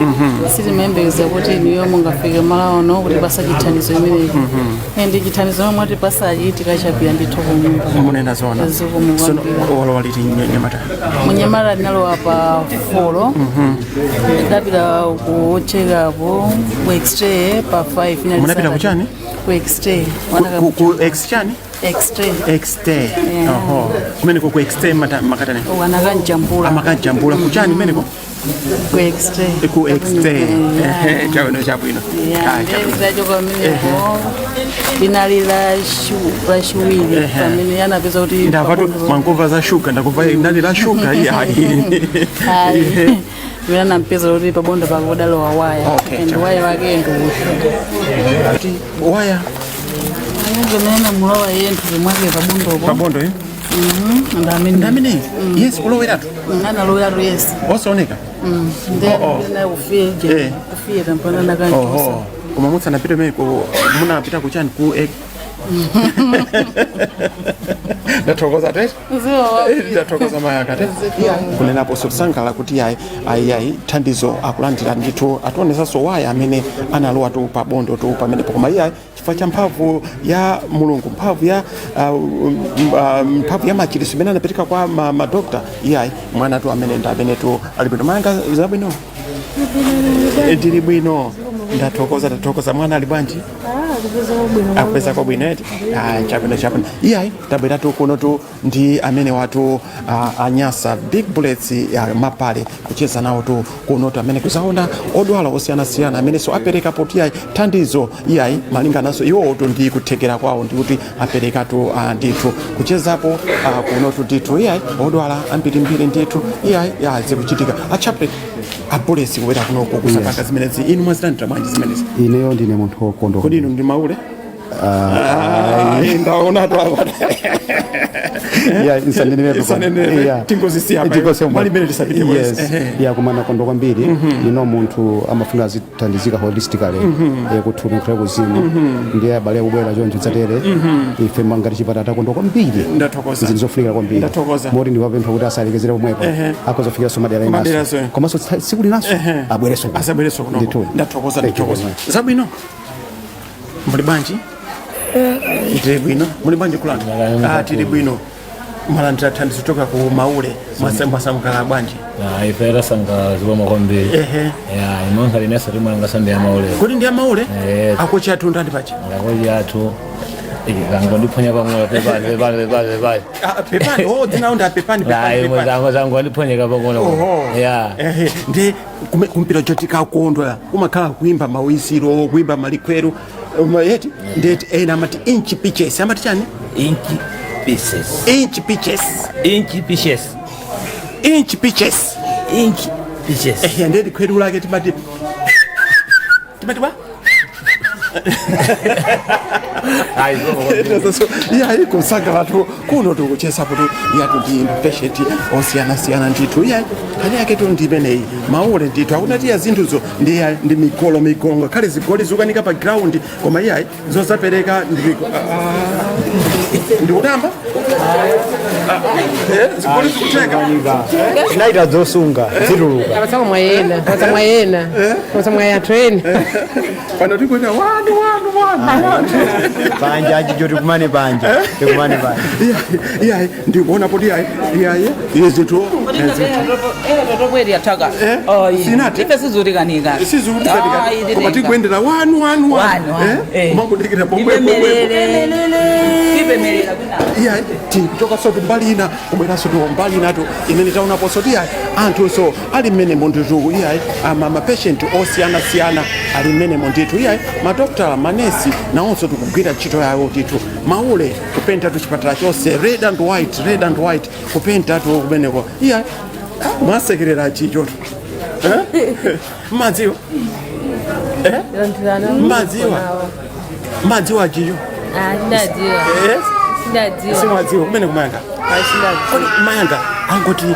Sitimayembekeza kuti inuyo mungafike malo ano kuti pasa chithandizo imenechi, ndi chithandizo momwe mwatipasachi tikachapira ndithu kunyumba. Munena zona. Zikomo Sono kwambiri. walowa liti nyamata? Munyamata ndinalowa pa 4, ndapita kuchekapo ku x-ray pa 5. Munapita kuchani? Ku x-ray. Ku ex chani? X-ray. X-ray. Yeah. Oho, kumeneko ku X-ray makatani? Anakanjambula. Amakajambula kuchani kumeneko? Ku X-ray. Ku X-ray. Ehe, chabwino, chabwino. Ah, chabwino. Ndachoka pamenepo linali la chiwiri pamene anapeza kuti Ndapatu mwangomva za shuga, ndakumva ndali la shuga iyayi. Ayi. Pamene anampeza kuti pabondo pake podalowa waya. Okay, And chabwino. waya wake ndi Waya pamene namulowa iye nthupi mwake pabondopo. Pabondo, eh? Ndi amene, yes, kuloweratu. Analoweratu, yes. Osaoneka. Oh, oh. Ndena kufiyeta mpaka nakanchosa. Oho, koma mutsanapite meneko munapita kuchani ku Ndathokoza tete. Ndathokoza mayaka te. Kunenaponso kusangalala kuti ayi ayi ayi, thandizo akulandira ndithu. Ationesanso waya amene analowa tu pabondo tu pamenepo, koma iyayi, chifukwa cha mphamvu ya Mulungu, mphamvu ya mphamvu ya machiritso imene anapereka kwa madokta, iyayi, mwana tu amene ndi amene tu ali bwino. Mayanga, zabwino? Ndili bwino, ndathokoza, ndathokoza. Mwana ali bwanji? Akupeza kwabwino eti? Ah, chabwino, chabwino. Iyayi, tabweratu kunotu ndi amene watu anyasa Big Bullets ya mapale kucheza nawo tu kunotu amene kuzaona odwala osiyanasiyana amenenso apereka poti iyayi thandizo iyayi malinganaso iwowo ndi kuthekera kwawo ndi kuti aperekatu ndithu kuchezapo kunotu ndithu iyayi odwala ambirimbiri ndithu iyayi ya zikuchitika. Achape a Bullets kubwera kunoko kusapanga zimenezi, inu mwazilandira bwanji zimenezi? Ineyo ndine munthu wokondwa. Kodi inu ndi maule? Ndaona tu apa. Yeah, nsanenere. Nsanenere. Tingozisiya pa- Mali imene tisapite Yes. Ehe. Yeah, koma nakondwa kwambiri. Munthu amafuna azithandizika holistically, kuthupi nkhale kuzimu. Ndiye abale akubwera choncho dzatere, ife ngati chipatala takondwa kwambiri. Ndathokoza. Zinthu zofunikira kwambiri. Ndathokoza. Moti ndiwapempha kuti asalekezere pomwepo, akhozafikiranso madera Madera enaso, so. komanso tsiku linaso abwereso. Asabwereso kunoko. Ndithu. Ndathokoza. Thank you Ndathokoza. very much. Zabwino, muli bwanji? Tili bwino. Muli bwanji kulanda? Ah, tili bwino. Mwalandira thandizo kuchoka ku maule, mwasamukala bwanji? Ife tasanga zikomo kwambiri. Ya, imonsa linesa timwanga sande ya maule. Kodi ndi amaule? Eh. Akochi athu ndandi pacha? Akochi athu kangondiphonya pang'ono, pepani, pepani, pepani, pepani. Ah, pepani. Oh, dzina ndi apepani. Ayi. Pepani, pepani. Zango zango ndiphonyeka pang'ono. Oho. Ya. Ehe, ndi kumpira chotikakondwa kumakhala kuimba mawisiro, kuimba malikhweru, yeti ndeti ena amati inch pitches, amati chani? Inch pieces. Inch pitches. Inch pieces. Inch pitches. Inch pieces. Ehe, ndeti khweru lake timati ba. Ayi, zikomo kwambiri. Iyayi, kusangalatu kuno tikuchesapo tu yatu ndi patient osiyanasiyana ndithu. Iyayi, nkhani yake tu ndi imeneyi, maule ndithu akunatiya zinthuzo ndi ndi migolo migolo, ngakhale zigoli zikukanika pa ground, koma iyayi zosapereka ndi ndikutamba zigoli zikuteka. Zinaita zosunga zituluka. Abatsa mwayena, abatsa mwayena, abatsa mwaya anthu ena. Pano tikuita one one one one. Panja achicho, tikumane panja, tikumane panja. Iyayi, ndikuona poti iyayi iyayi iye zinthu. Totobweri ataka. Sinati. Ife sizutikanika. Sizutikanika, koma tikuendera one one one. One, one. Mangudikira pomwepo. Ipemerera. Iyayi, tikuchokaso mbali ina kubweranso tu mbali inatu imene taonaponso ti iyayi anthuso ali mmenemo ndithu. Iyayi, ama mapatient osiyanasiyana ali mmenemo ndithu. Iyayi, madokotala, manesi nawonso tikugwira ntchito yawo ndithu. Maule kupenta tu chipatala chonse red and white, red and white, kupenta tu kumeneko. Iyayi, mwasekerera chichoto. Madziwa? Madziwa, madziwa chicho? Ndadziwa. Yes? Ndadziwa. Simwadziwa kumene kumayanga? Kodi mayanga angoti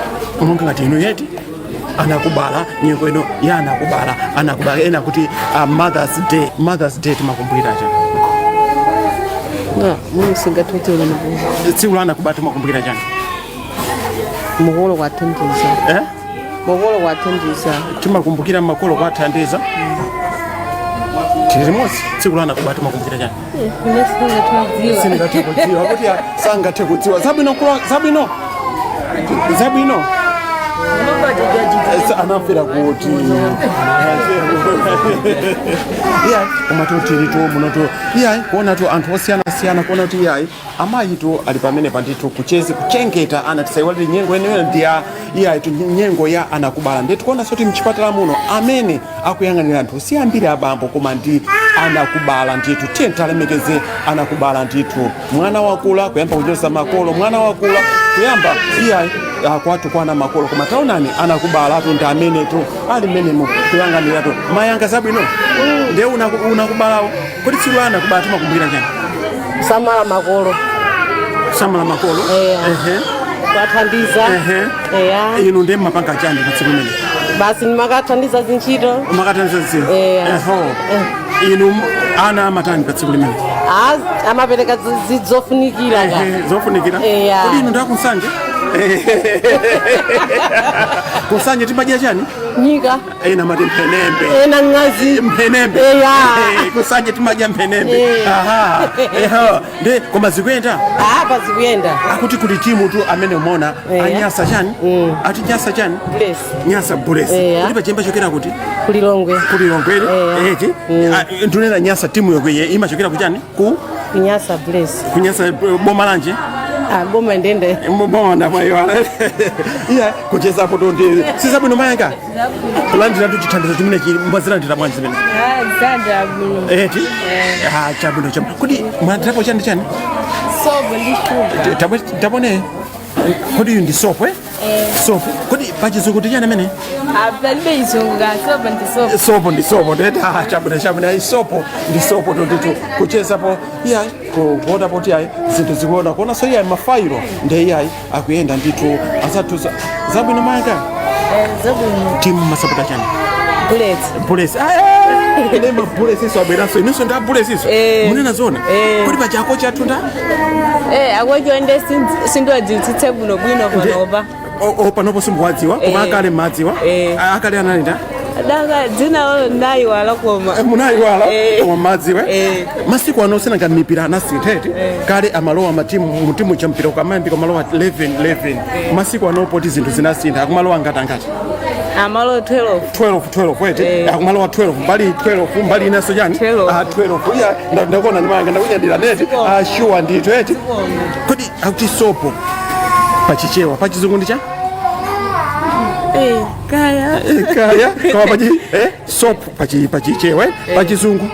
monga ngati inu yeti anakubala nyengo ino ya anakubala, anakubala ena kuti Mother's Day, Mother's Day timakumbukira chani? Mimi singathotsela. Tsiku la anakubala timakumbukira chani? Mukolo kwathandiza. Eh? Mukolo kwathandiza. Timakumbukira makolo kwathandiza. Tili limodzi. Tsiku la anakubala timakumbukira chani? Singathe kudziwa kuti sangathe kudziwa. Zabwino kula, zabwino, zabwino. Anafera kuti iyayi, koma tili tu munotu iyayi, kuona tu anthu osiyanasiyana, kuona kuti iyayi, amayi tu ali pamene pandithu kuchezi kuchengeta ana. Tisaiwalire nyengo yeneyo ndi ya iyayi tu nyengo ya anakubala. Ndiye tikuona soti mchipatala muno amene akuyang'anira anthu si ambiri abambo, koma ndi anakubala ndithu. Tiye talemekeze anakubala ndithu. Mwana wakula kuyamba kunyoza makolo, mwana wakula kuyamba iyayi kwathu kwana makolo, koma taonani anakubala tu ndi amene tu ali mmenemo kuyang'anira tu. Mayanga, zabwino? Ndiye unakubalawo kodi tsiku la anakubala timakumbukira chani? Samala makolo. Samala makolo. Ehe. Kwathandiza. Eya. Inu ndiye mmapanga chani pa tsiku limene? Basi nimakathandiza zintchito. Makathandiza zintchito. Eya. Eho, inu ana amatani pa tsiku limene? Ah, amapereka zofunikira ka. Ehe, zofunikira. Eya. Kodi inu ndakunsanje? Kunsanje timadya chani? Nyika. Ena mati mphenembe. Ena ng'azi. Mphenembe. Eya. Kusanje timadya mphenembe. Eh. Aha, eho, ndi koma zikuyenda? Apa zikuyenda. Akuti kuli timu tu amene umona anyasa chani, ati Nyasa chani? Bullets. Nyasa Bullets. Eya. Kuti pachemba chokera kuti? Kulilongwe. Kulilongwe eti. Ndunena Nyasa timu yokwe imachokera kuchani? Ku Nyasa Bullets. Kunyasa, boma lanje? Ah, boma ndende. Boma ndamwayiwala. Iya, kuchezapo to ndi sizabwino. Mayanga, kulandira tu chithandizo chimene chili, mwazilandira bwanji zimene? Zanda bwino. Eti. Ah, chabwino, chabwino. Kodi mwalandirapo chani chani? Sobo ndi shuga. Tabone, kodi uyu ndi sopo, eh? Sopo kodi pachizungu ndi chani amene? Palibe chizungu ka sobo, ndi sobo. Sopo ndi sopo ndeta. Ah, chabwino, chabwino. Ayi, sopo ndi sopo tonditu kuchezapo iyayi, kuona poti iyayi zinthu zikuona kuonanso iyayi mafailo ndi iyayi akuyenda ndithu. Azathu zabwino mayanga? Zabwino. Timu masapota chani? Bullets. Bullets. Ine ma Bullets iso abweranso. Inunso ndi a Bullets iso? Munena zona? Kodi paja akochi athu nda? Akochi onde sindiwadziwitsitse bwino bwino panopa. Panopo simukuwadziwa, koma akale mmadziwa? Akale anali nda? Danga dzina lolo ndayiwala koma. Munayiwala, koma mmadziwa. Masiku ano sinanga mipira anasintha eti. Kale amalowa matimu mutimu cha mpira ukamayambika amalowa 11 11. Masiku ano poti zinthu zinasintha, akumalowa ngati angati? Amalo 12. 12 12 eti, akumalowa 12 mbali, 12 mbali inaso chani? Ah, 12. Iya, ndakuona ndimayanga, ndakunyadira neti. Ah, sure ndithu eti. Kodi akuti sopo pachichewa, pachizungu ndi cha? Kaya. Kaya, koma pachi soap pachichewa, pachizungu?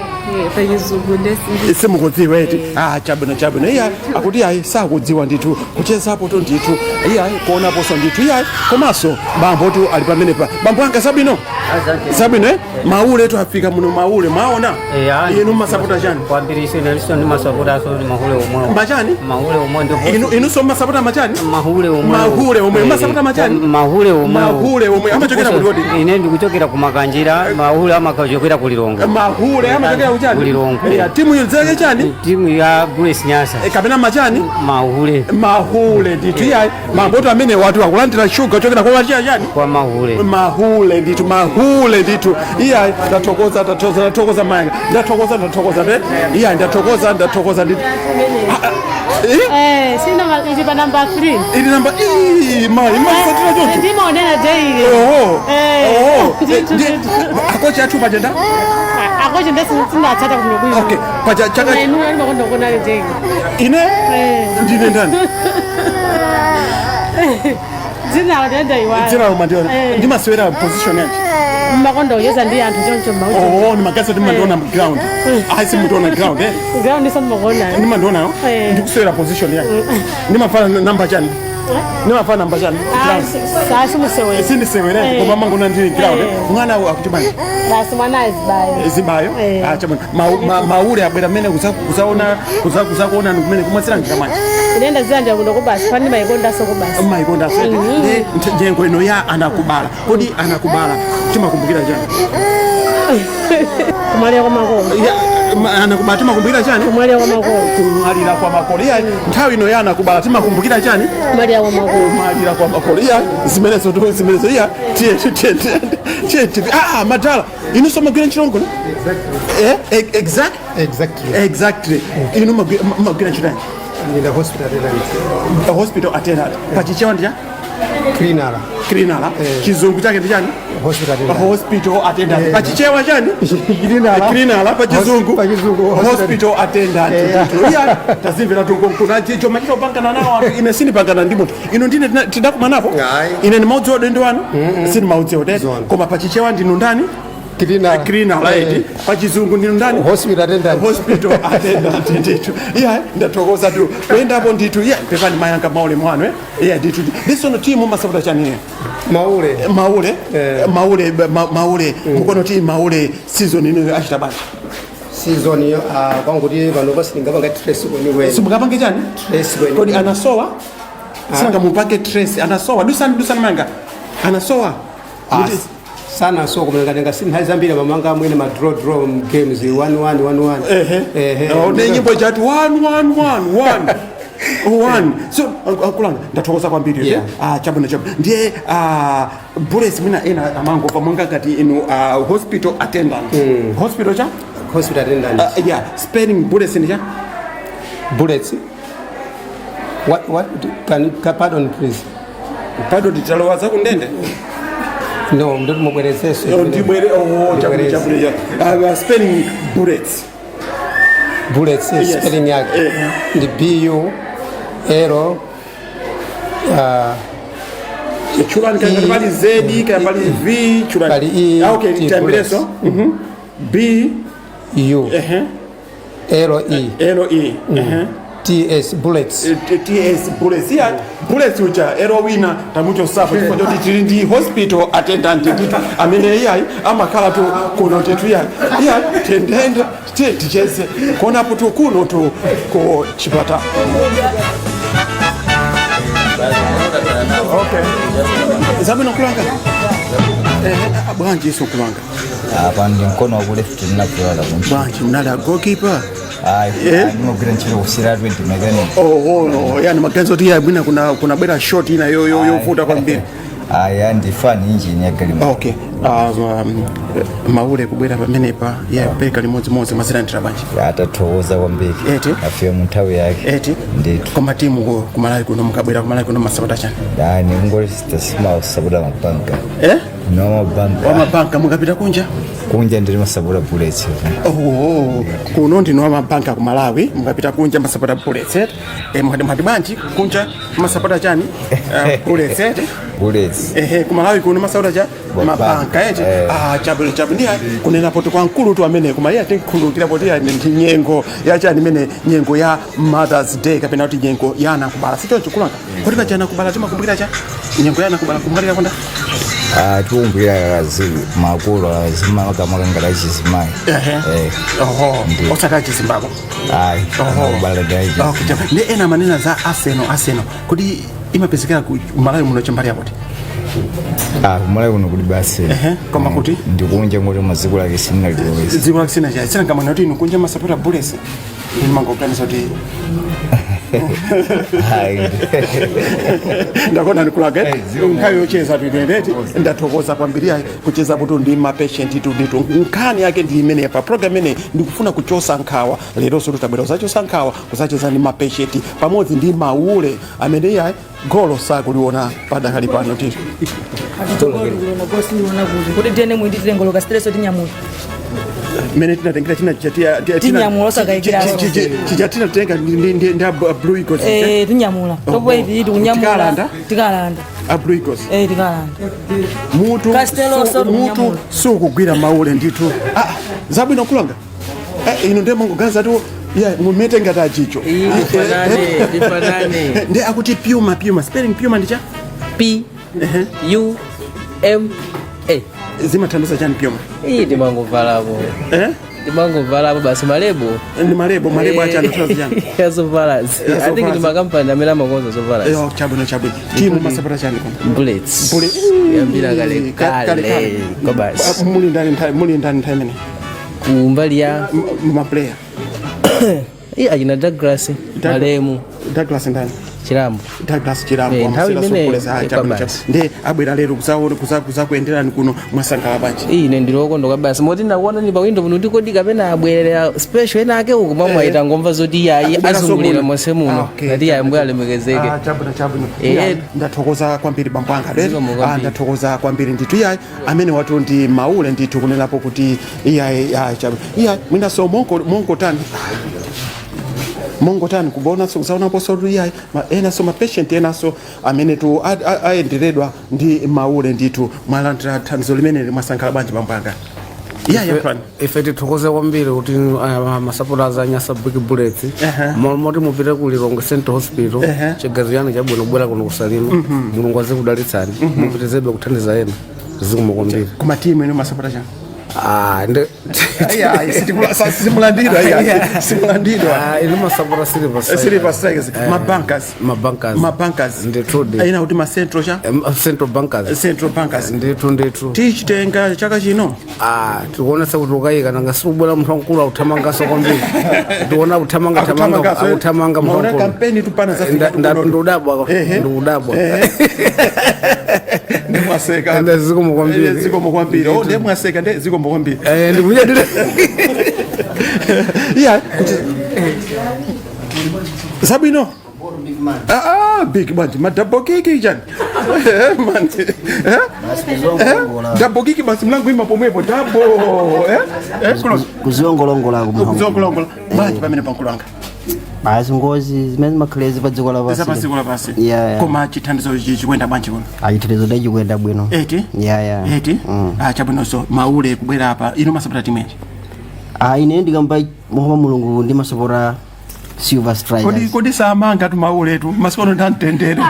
Pachizungu ndesi. Simukudziwa eti? Ah, chabwino, chabwino. Iya, akuti ayi sakudziwa ndithu. Kuchezapo tu ndithu iyayi, kuonaponso ndithu iyayi. Komanso bambo tu ali pamenepa. Bambo anga, zabwino? Zabwino, eh? Maule tu afika muno, maule mwaona. Inu mmasapota chani? Kwambiri iso inaliso ndi masapota so ndi mahule omwe. Machani? Mahule omwe ndi. Inunso mmasapota machani? Mahule omwe. Mahule omwe. Mmasapota machani? Mahule omwe. Mahule omwe amachokera kuti kodi? Ine ndikuchokera ku Makanjira, mahule amachokera ku Lilongwe. Mahule amachokera kuchani? Ku Lilongwe. Ya, timu iyo dzake chani? Timu ya Bullets Nyasa. Kapena machani? Mahule. Mahule ndithu. Iyayi, maboto amene watu akulandira shuga kuchokera kwa machiya chani? Kwa mahule. Mahule ndithu, mahule ndithu. Iyayi, ndathokoza, ndathokoza, ndathokoza mayanga, ndathokoza, ndathokoza te. Iyayi, ndathokoza, ndathokoza ndithu. Eh, sina ili pa number 3. Ili namba ii mayi masatira choncho. Ndimaonera daily. Oho. Eh. Oho. Akochi athu pachenda? Akochi ndesi sindatsata kuno bwino. Okay, pacha chaka Inu ndimakonda kuona daily. Ine ndine ndani? Dzina la ndenda iwala. Dzina lomwe ndiona. Ndimasewera position yanji? Mmakonda kuyeza ndi anthu choncho mauti. Oh, ndimagasa kuti ndimandiona ground. Ayi, simundiona ground, eh? Ground iso mmakuona. Ndimandionayo. Ndikusewera position yanji? Ndimafana namba chani? Ndimafana namba chani? Ground. Simusewera. Sindisewera, koma mangona ndili ground. Mwana akuti bani? Basi mwana azibayo. Zibayo. Ah, chabwino. Maule abwera mmene kuzaona kuzakuona kumene kumwasirangira manje. Inenda zilanja kuno kubasi pani mayikondaso kubasi. Mayikondaso. Ndi njengo ino ya anakubala, kodi anakubala timakumbukira chani? Kumwalira kwa makolo. Anakubala timakumbukira chani? Kumwalira kwa makolo. Kumwalira kwa makolo. Iya, nthawi ino ya anakubala timakumbukira chani? Kumwalira kwa makolo. Kumwalira kwa makolo. Iya, zimenezo tu, zimenezo. Iya, tiye tiye tiye tiye. Ah, madala, inunso magwira ntchito ngono? Exact Exactly. Exactly. Inu magwira ntchito yanji? Ndine hospital attendant. Hospital attendant pachichewa ndi cha? Cleaner. Cleaner. Chizungu chake ndi chani? Hospital attendant. Hospital attendant. Pachichewa chani? Cleaner. Cleaner pachizungu. Pachizungu hospital attendant. Iya, tazimvera tunkuna chicho machito pangana nawo anthu. Ine sindipangana ndi munthu. Ino ndine tidakumanapo. Ine ndimaudziwa dendo wanu. Sindimaudziwa de. Koma pachichewa ndinu ndani? Cleaner. Cleaner, right. Pachizungu ndinu ndani? Hospital attendant. Hospital attendant ndithu. Iya, ndathokoza tu. Kuyendapo ndithu. Iya, pepani mayanga maule mwanu eh. Iya ndithu. Ndisono timu masapota chani? Maule. Maule. Maule maule. Mukono ti maule season ino achita bwanji. Season iyo kwanguti pano pasindingapanga trace kwenikweni. Simungapange chani? Trace kwenikweni. Kodi anasowa? Sanga mupange trace anasowa. Dusani dusani manga. Anasowa. Sana so kumene si nthawi zambiri pamanga mwene ma draw draw games 1 1 1 1. Ehe. Oh, ne nyimbo jati 1 1 1 1. 1. So akulanga ndathokoza kwambiri. Yeah. Ah, chabwino chabwino. Ndiye bullets mina ena amango pamanga ngati inu hospital attendant. Hospital cha? Hospital attendant. Yeah, spelling bullets ndi cha? Bullets. What can pardon please. Pardon titalowa za kundende? No, ndoti mubwerezeso. Oh, ndibwere oh chabwino chabwino. Spelling bullets. Bullets Yes. spelling yake ndi B U L Chulani kaya pali Z kaya pali V chulani. Pali E, Ah, okay, T, tiyambireso. B U L E L E T S bullets. T S bullets. Yeah, bullets uja ero wina tamucho sapo chifukwa choti tili ndi hospital attendant ndithu amene iyayi amakhala tu kuno titu iyayi iya tendende ticheze kuonapo tu kuno tu ku chipata. Okay. Zabwino kulanga. Bwanji iso kulanga. Apa ndi mkono wa kuleft ndinavulala. Bwanji mnali a goalkeeper? Ayi, ndimagwira ntchito kusira 20 mechanic. Oh, no, yani maganizo ti yabwina kuna kuna bwera shot ina yo yo yovuta kwambiri. Aya ndi fan engine ya galimoto. Okay. Maule kubwera pamenepa ya peka limodzimodzi mazilandira bwanji. Atathokoza kwambiri. Eti. Afika mu nthawi yake. Eti. Ndithu. Koma timu kumalawi kuno mukabwera kumalawi kuno masapota chani? Dani ngoli sitasima usapota mabanka. Eh? No mabanka. Wa mabanka mukapita kunja? Kunja ndili masapota bullets. Oh, kuno ndinu wa mabanka ku Malawi mukapita kunja masapota bullets. Eh, mwati bwanji kunja masapota chani? Bullets. Bullets. Ehe, ku Malawi kuno masapota cha mabanka eti. Ah, chabwino chabwino ndiye kunena poti kwa mkulu tu amene koma iye atinkhululukira poti iye ndi nyengo yachani imene nyengo ya Mother's Day kapena kuti nyengo ya anakubala sichoncho kulanga kodi paja anakubala timakumbukira cha nyengo ya anakubala kumbukira konda Tikumbukira akazi makulu azimakamaka achizimayi. Ehe. Oho, osati achizimbabwe. Ayi, anakubala ndi achi. Okay, chabwino. Ndi ena amanena za Arsenal Arsenal kodi imapezekera ku Malawi muno chambali yakuti? Kumalawi kuno kuli basi. Koma kuti? Ndikunja ngoti maziko lake silinalilowesa. Dziko lake sina cha sina ngamwana kuti inu kunja masapota bullets. Inu mangoganiza kuti ndakona ndikulaka nkhawi yocheza tuitendeti ndathokoza kwambiri ayi kucheza kuti ndi mapatient tunditu nkhani yake ndi imene pa program imeneyi ndikufuna kuchosa nkhawa leronso tutabwera kuzachosa nkhawa kuzacheza ndi mapatient pamodzi ndi maule amene iyayi golo sakuliona padakali pano tito kuti tiyene mwindi tilengoloka stress tinyamula mene tinatengera china Tinyamula osakayikiraso. chija tinatenga ndi a Blue Eagles tinyamula topo ivi tikunyamula Tikalanda? tikalanda a Blue Eagles tikalanda mutu Castello sotu mutu kunyamula. sukugwira maule ndithu. Zabwino kulanga. Inu ndiye mungoganiza tu ya mumete ngati achicho. Tifanane, tifanane. Ndi akuti puma puma spelling puma ndi cha P U M A. Zimathandiza chani puma? Iyi timangovalapo. Eh? Timangovalapo basi malebo. Ndi malebo malebo achani athandiza chani? Yazovalazi. Ya I think ndi zovalazi. makampani amene amakonza zovalazi. Chabwino chabwino. Timu masapota chani koma? Bullets. Bullets. Yambira kale kale. Kwa basi. Muli ndani nthawi muli ndani nthawi imene? Kumbali ya maplayer. Iye achina Douglas Malemu. Douglas ndani? Chilambo. Douglas Chilambo. Eh, nthawi amasera imeneyo, sokoleza, eh, chabwino, kwa basi. Ndi abwera lero kuzaona kuzakuyenderani kuno, mwasangalala bwanji? Ine ndilokondwa basi, moti ndakuona ni pawindo pano kuti kodi kapena abwerera special ena ake uku momwe Eh. itangomva zoti iyayi Akubwera azungulira somuno. monse muno. Ah, okay. Ngati iyayi, mbuye alemekezeke. Ah, chabwino, chabwino. Eh. Iyayi, ndathokoza kwambiri bambo anga lero. Zikomo Ah, kwambiri. ndathokoza kwambiri ndithu. Iyayi, amene watu ndi maule ndithu, kunenapo kuti iyayi, ah, chabwino. Iyayi, mwinaso mongo mongotani mongotani kubonaso kuzaonaponso kuti iyayi, enaso mapatient enaso amene tu ayenderedwa ndi maule ndithu. Mwalandira thandizo limeneli, mwasangalala bwanji bambo anga? Iyayi, yankhulani. Ife tithokoze kwambiri kuti masupporters a Nyasa Big Bullets, moti mupite ku Lilongwe Central Hospital, chigazo chanu chabwino kubwera kuno kuSalima. Mulungu azikudalitsani, mupitizebe kuthandiza ena. Zikomo kwambiri. Koma timu ino masapota chanu? Ah, ndi Iyayi, simulandidwa, iyayi, simulandidwa. Ah, ine masapota Silver Strikers. Silver Strikers, mabankers. Mabankers. Mabankers. Ndithudi. Ena kuti ma central cha Central Bankers. Central Bankers. Ndithu, ndithu. Tichitenga chaka chino? Ah, tikuonetsa kuti ukayika nanga sikubwera munthu wamkulu akuthamangaso kwambiri, tikuona akuthamanga thamanga, akuthamanga munthu Maona wamkulu. kampeni tupana za Ndikudabwa, ndikudabwa. Ndimwaseka. Zikomo kwambiri. Zikomo kwambiri. Oh, ndimwaseka, nde zikomo kwambiri. Eh, ndikuja ndile. Iya, kuti zabwino. Ah, ah, big bwanji, madouble kick chani? Eh, man. Eh? Eh? Double kick basi, mlango ima pomwepo double. Eh? Eh, kulo. Kuziongolongolako. Kuziongolongola. Bwanji pamene pankulanga. Basi, ngozi zimene zimakhalezi pa dziko lapansi. Za dziko lapansi. Yeah. Koma chithandizo ichi chikuyenda bwanji kuno? Achithandizo ndachikuyenda bwino. Eti? Yeah. Eti? Ah, chabwinonso maule kubwera apa. Inu masapota timu yanji? Ah, ine ndikamba monga Mulungu ndimasapota Silver Kodi Strikers. kodi samanga tu maule tu masiku ano, ndamtendere,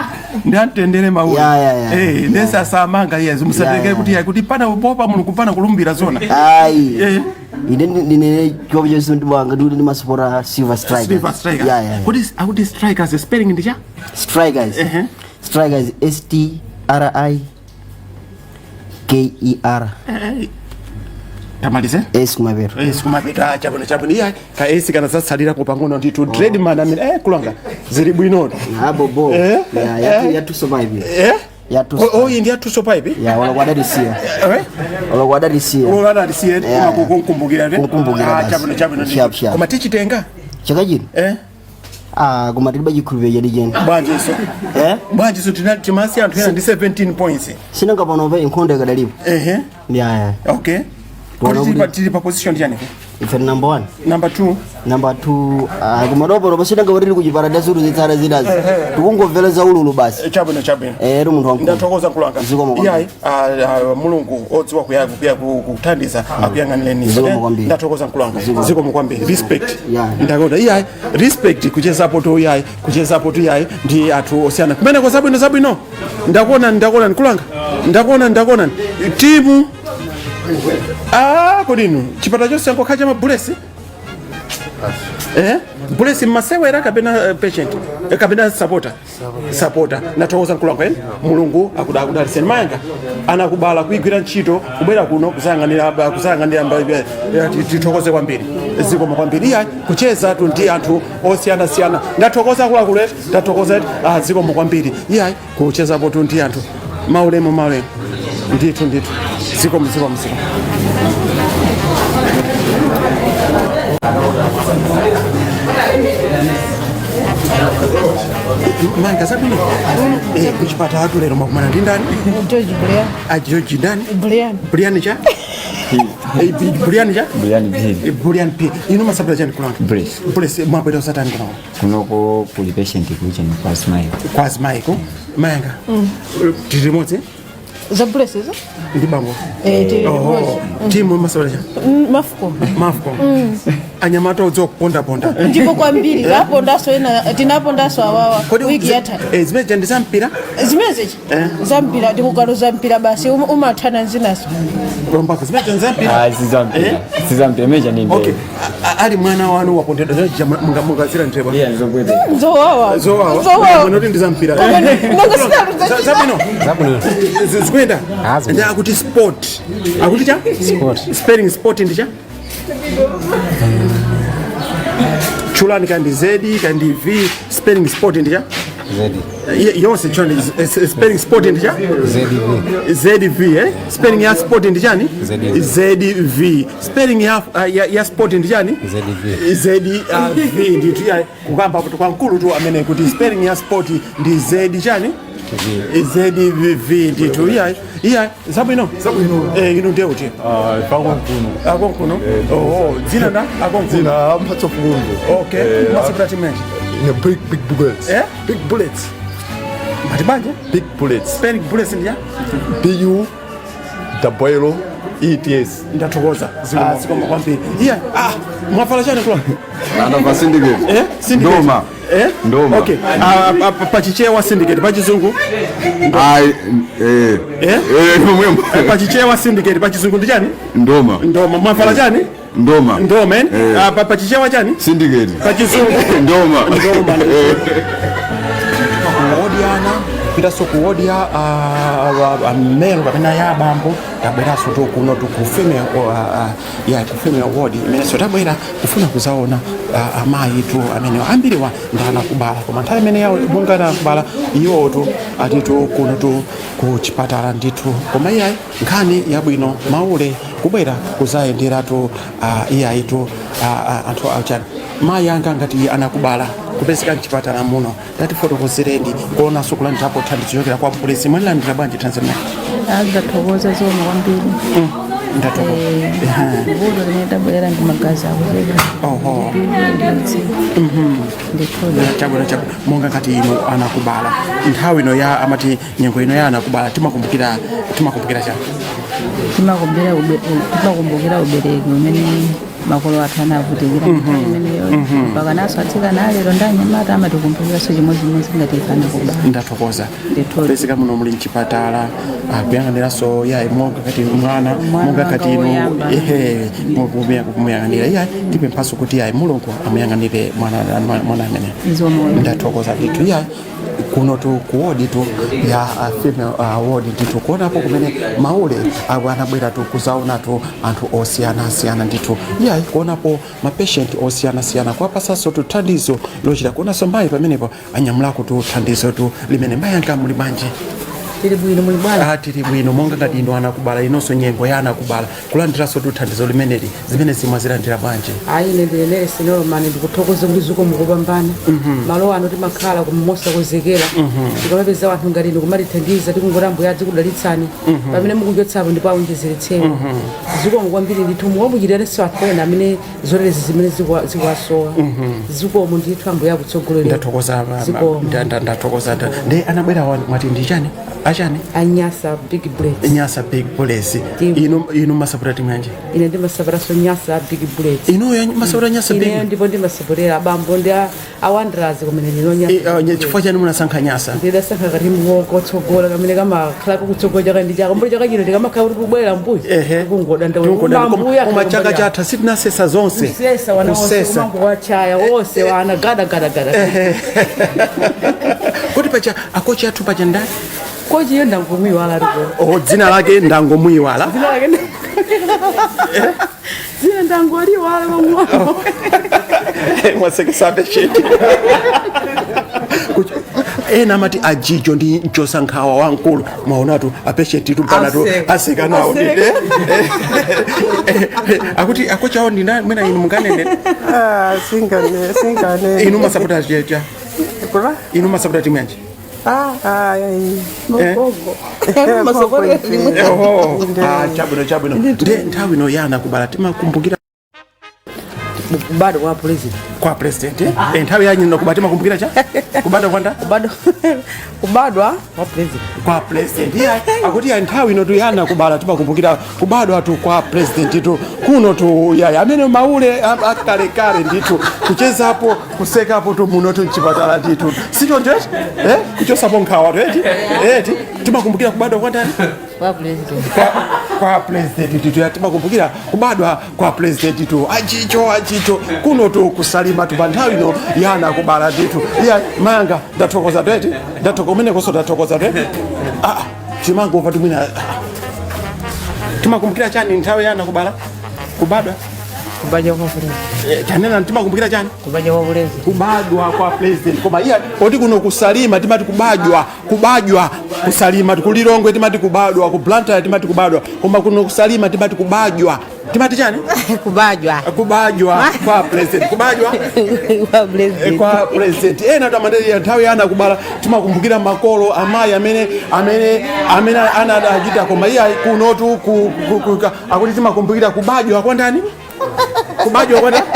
ndamtendere maule. Yeah. Eh, ndesa samanga iye musatengere kuti iye kuti pana popa Mulungu, pana kulumbira zona. Ayi, ine ndine chikopo chonse ndibwanga ndikuti ndimasapota Silver Strikers. Silver Strikers. Yeah. Kodi akuti Strikers spelling ndi cha? Strikers. Strikers, S T R I K E R. Tamalize. S kumapeto. S kumapeto. Ah, chabwino, chabwino. Iye ka S kana zatsalirako pang'ono ndithu. Dreadman amene kulanga zili bwinoto. Ah, bobo. Eh? Yeah, yatuso pipe. Eh? Yatuso. Oh, iyi ndi yatuso pipe? Yeah, wala kwadalisiya. Eh? Wala kwadalisiya. Wala adalisiya, koma kukumbukira. Kukumbukira Ah, basi. chabwino, chabwino. Sharp, sharp. Koma tichitenga? Chaka chino? Eh? Ah, koma tilibe chikhulupiriro chenicheni. Bwanji so? Eh? Bwanji so? Timasi anthu ena ndi 17 points. Sinanga pano pa nkhondo ikadalipo. Ehe. Yeah. Okay. Kodi tili pa position chani? Ife number 1. Number 2. Number 2. Ah, koma dopo sinanga kuti tili kuchipata dasuru zitsala zinazi. Tikungomvera za ululu basi. Chabwino, chabwino. Eh, ri munthu wamkulu. Ndathokoza kulanga. Zikomo kwambiri. Iyayi, ah, ah, Mulungu odziwa kuthandiza akuyang'anireni. Zikomo kwambiri. Ndathokoza nkulanga. Zikomo. Zikomo kwambiri. Respect. Ndakonda iyayi, respect kuchezapo tu iyayi, kuchezapo tu iyayi ndi anthu osiyana kumeneko. Zabwino, zabwino. Ndakuona, ndakuona nkulanga, ndakuona, ndakuona timu. Ah, kodinu chipata chonse yankokhala cha mabulesi, eh, bulesi mmasewera kapena patient, kapena supporter? Supporter. Nathokoza mkulu wanga. Mulungu akudalitseni. Mayanga anakubala kuigwira ntchito kubwera kuno kuzayang'anira kuzayang'anira tithokoze kwambiri, zikomo kwambiri. Iya, kucheza tu ndi anthu osiyanasiyana. Ndathokoza akuluakulu, ndathokoza. Ah, zikomo kwambiri. Iya, kuchezapo tu ndi anthu. Maulemu, maulemu ndithu, ndithu. Zikomo, zikomo, zikomo. Manga zabwino. Eh, kuchipatala tu lero mwakumana ndi ndani? George Brian. A George ndani? Brian. Brian cha? Brian cha? Brian P. Brian P. Ino masabula chani kulanga? Brace. Brace, mwabwera usatani kuno? Kunoko kuli patient kucheni kwa smile. Kwa Michael. Mayanga. Tili limodzi? Za Bullets izo? Ndi bambo. Eh, tili Oh, limodzi. Timu masabula chani? Mafuko. Mafuko. Anyamata odziwa kupondaponda. Ndipo kwambiri tapondaso ena, tinapondaso awawa wiki yatha. Eh, zimene ndi za mpira? Zimenezichi za mpira, tikukalo za mpira basi, umathana zinazo. Lombaka zimene ndi za mpira? Ah, si za mpira. Si za mpira, meja ni Okay. Ali mwana wanu wapondedwa mungazira ndrebwa. Yeah, nzobwete. Zowawa. Zowawa. Zowawa. Mwana kuti ndi za mpira. Koma nanga sinaluza. Zabwino. Zikuyenda. Ndi akuti sport. Akuti cha? Sport. Spelling sport ndi cha? Chulani kandi Z kandi V, spelling sport ndi cha? Yonse choni spelling sport ndi cha ZV. ZV, eh? Spelling ya sport ndi chani? ZV. ZV. Spelling ya sport ndi chani? ZV. ZV ndithu. Ya kukamba kuti kwa mkulu tu amene kuti spelling ya sport ndi Z chani? ZV ndithu. Iya, zabwino, zabwino. Inu ndiye kuti Akonkuno. Akonkuno. Oh, dzina nda akonkuno? Dzina Mphatso Fulungu. Okay, masapota timenji? Big big bullets. Eh? Big bullets. Mati banje? Big bullets. Spelling bullets ndi ya? B U W E T S. Ndathokoza. Zikomo kwambiri. Iya, ah, mwavala chani kula? Andamva syndicate. Eh? Syndicate. Ndoma. Eh? Ndoma. Okay. Ah, ah, pachichewa syndicate, pachizungu? Ai, eh. Eh? Eh, momwemo. Pachichewa syndicate, pachizungu ndi chani? Ndoma. Ndoma. Mwavala chani? Ndoma. Ndoma, eh? Eh. Ah, pachichewa chani? Syndicate. Pachizungu. Ndoma. Ndoma. Eh. Kuwodi ana kupitanso kuwodi ya male kapena ya abambo, tabweranso tu kuno tu ku female, ya ku female ward imenenso tabwera kufuna kuzaona amayi tu amene ambiriwa ndi anakubala, koma nthawi imene yawo monga anakubala iwotu atitu kuno tu ku chipatala ndithu. Koma iyayi, nkhani yabwino, maule kubwera kuzayenderatu iyayitu anthu achani. Mayi anga, ngati anakubala kupezeka mchipatala muno, tatifotokozereni kuonanso kulandirapo thandizo chochokera kwa polisi. Mwalilandira bwanji thandizo limene? Ndathokoza, zikomo kwambiri. Ndathokoza. Vuto limene tabwerera ndi magazi akucheka. Oho. Nditsi ndithola. Chabwino, chabwino. Monga ngati inu anakubala, nthawi ino ya amati nyengo ino ya anakubala, timakumbukira chani? Timakumbukira ubereki umene makolo athu anavutikira nthawi imeneyo, mpaka naso atsikana alero ndi anyamata amatikumbukiranso chimodzimodzi ngati ife anakubala. Ndathokoza. Kupezeka muno muli mchipatala, kuyang'aniranso yayi monga kati mwana Mwana monga wanga kati inu woyamba. Ehe, kumuyang'anira, iyayi tipemphaso kuti yayi Mulungu amuyang'anire mwana amene. Zikomo. Ndathokoza ndithu. Iyayi, kuno tu ku wodi tu ya female ward ndithu, kuonapo kumene maule awo anabwera tu kuzaona tu anthu osiyanasiyana ndithu. Iyayi, kuonapo mapatient osiyanasiyana, kuwapasanso tu thandizo lochita kuonanso mayi pamenepo anyamulako tu thandizo tu limene. Mayi anga, muli bwanji? Tili bwino, muli bwanji? Ah, tili bwino. Monga ngati inu anakubala, inonso nyengo ya anakubala, kulandiranso tu thandizo limeneli, zimene zimwazilandira bwanji? Ayi, ine ndine Sinolomani, ndikuthokoza kuti zikomo kupambana. Malo ano timakhala kumosakonzekera, tikamapeza anthu ngati inu kumatithandiza, tikungoti Ambuye adzikudalitsani. Pamene mukuchotsapo ndipo aonjezeretseni. Zikomo kwambiri ndithu. Muwamuchitiranso anthu ena amene zoterezi zimene zikuwasowa. Zikomo ndithu, Ambuye akutsogolera. Ndathokoza. Zikomo. Ndathokoza. Ndi anabwera mwati ndi chani, achani? Anyasa Big Bullets. Nyasa Big Bullets. Inu masapota timu yanji? Ine ndimasapotanso Nyasa Big Bullets. Inuyo masapota Nyasa Big? Ineyo ndipo ndimasapotera abambo ndi a Wanderers, kumene ndino Nyasa. Chifukwa chani munasankha Nyasa? Ndidasankha katimu kotsogola kamene kamakhala kukutsogola chaka ndi chaka. Mbuli chaka chino ndikamakhala kuti kubwerera mbuyo kungoda. Koma chaka chatha sitinasesa zonse. Kusesa wana onse. Kusesa. Kumango wachaya wonse wana gada gada gada. Kuti pacha akochi athu pacha ndani? Kochi iyo ndangomuyiwala tipo. Oh, dzina lake ndangomuyiwala. Dzina lake dzina ndangoliwala pang'ono. Mwasekesa patient. Ena amati ajijo ndi mchosankhawa wamkulu. Mwaonatu apatient tupanatu. Aseka. Aseka nawo. Aseka. Akuti akochi awo ndina mwina inu munganene? Singane, singane. Inu masapota cha Kula? Inu masapota timu yanji? Ah, ah, ai. Eh? Oho. Ah, chabwino, chabwino. Nde nthawi ino yana kubala timakumbukira Kubadwa kwa president. Kwa president, eh? Eh, nthawi yanyi ino kubala timakumbukira cha kubadwa kwanda? Kubadwa kwa president. Kwa president. Yeah, akuti ya nthawi ino tuyana kubala timakumbukira kubadwa tu kwa president tu kuno tu. Yaya amene maule akalekale ndithu, kuchezapo, kusekapo tu muno tu mchipatala ndithu, sichoncho eti? Eh, kuchosapo nkhawa tu eti, eti timakumbukira kubadwa kwa ndani? Kwa president. Kwa president ndithu. Ya, timakumbukira kubadwa kwa president tu, achicho achicho kuno tu kusalima tu pa nthawi ino yana kubala ndithu. Ya mayanga, ndathokoza tu eti, ndathokoza kumenekonso, ndathokoza tu eti. Ah, timangomva tumwina, timakumbukira chani nthawi yana kubala, kubadwa? Kubadwa kwa president. Tanena, timakumbukira chani? Kubadwa kwa president. Kubadwa kwa president. Koma iya poti kuno kusalima timati kubadwa, kubadwa kusalima, kulilongwe timati kubadwa, ku Blantyre timati kubadwa, koma kuno kusalima timati kubadwa. Timati chani? Kubadwa. Kubadwa kwa president. Kubadwa kwa president. Kwa president. Ena tamandeya nthawi ana kubala timakumbukira makolo amayi amene anadachita, koma iya kunotu akuti timakumbukira kubadwa kwa ndani? Kubadwa kwa ndani?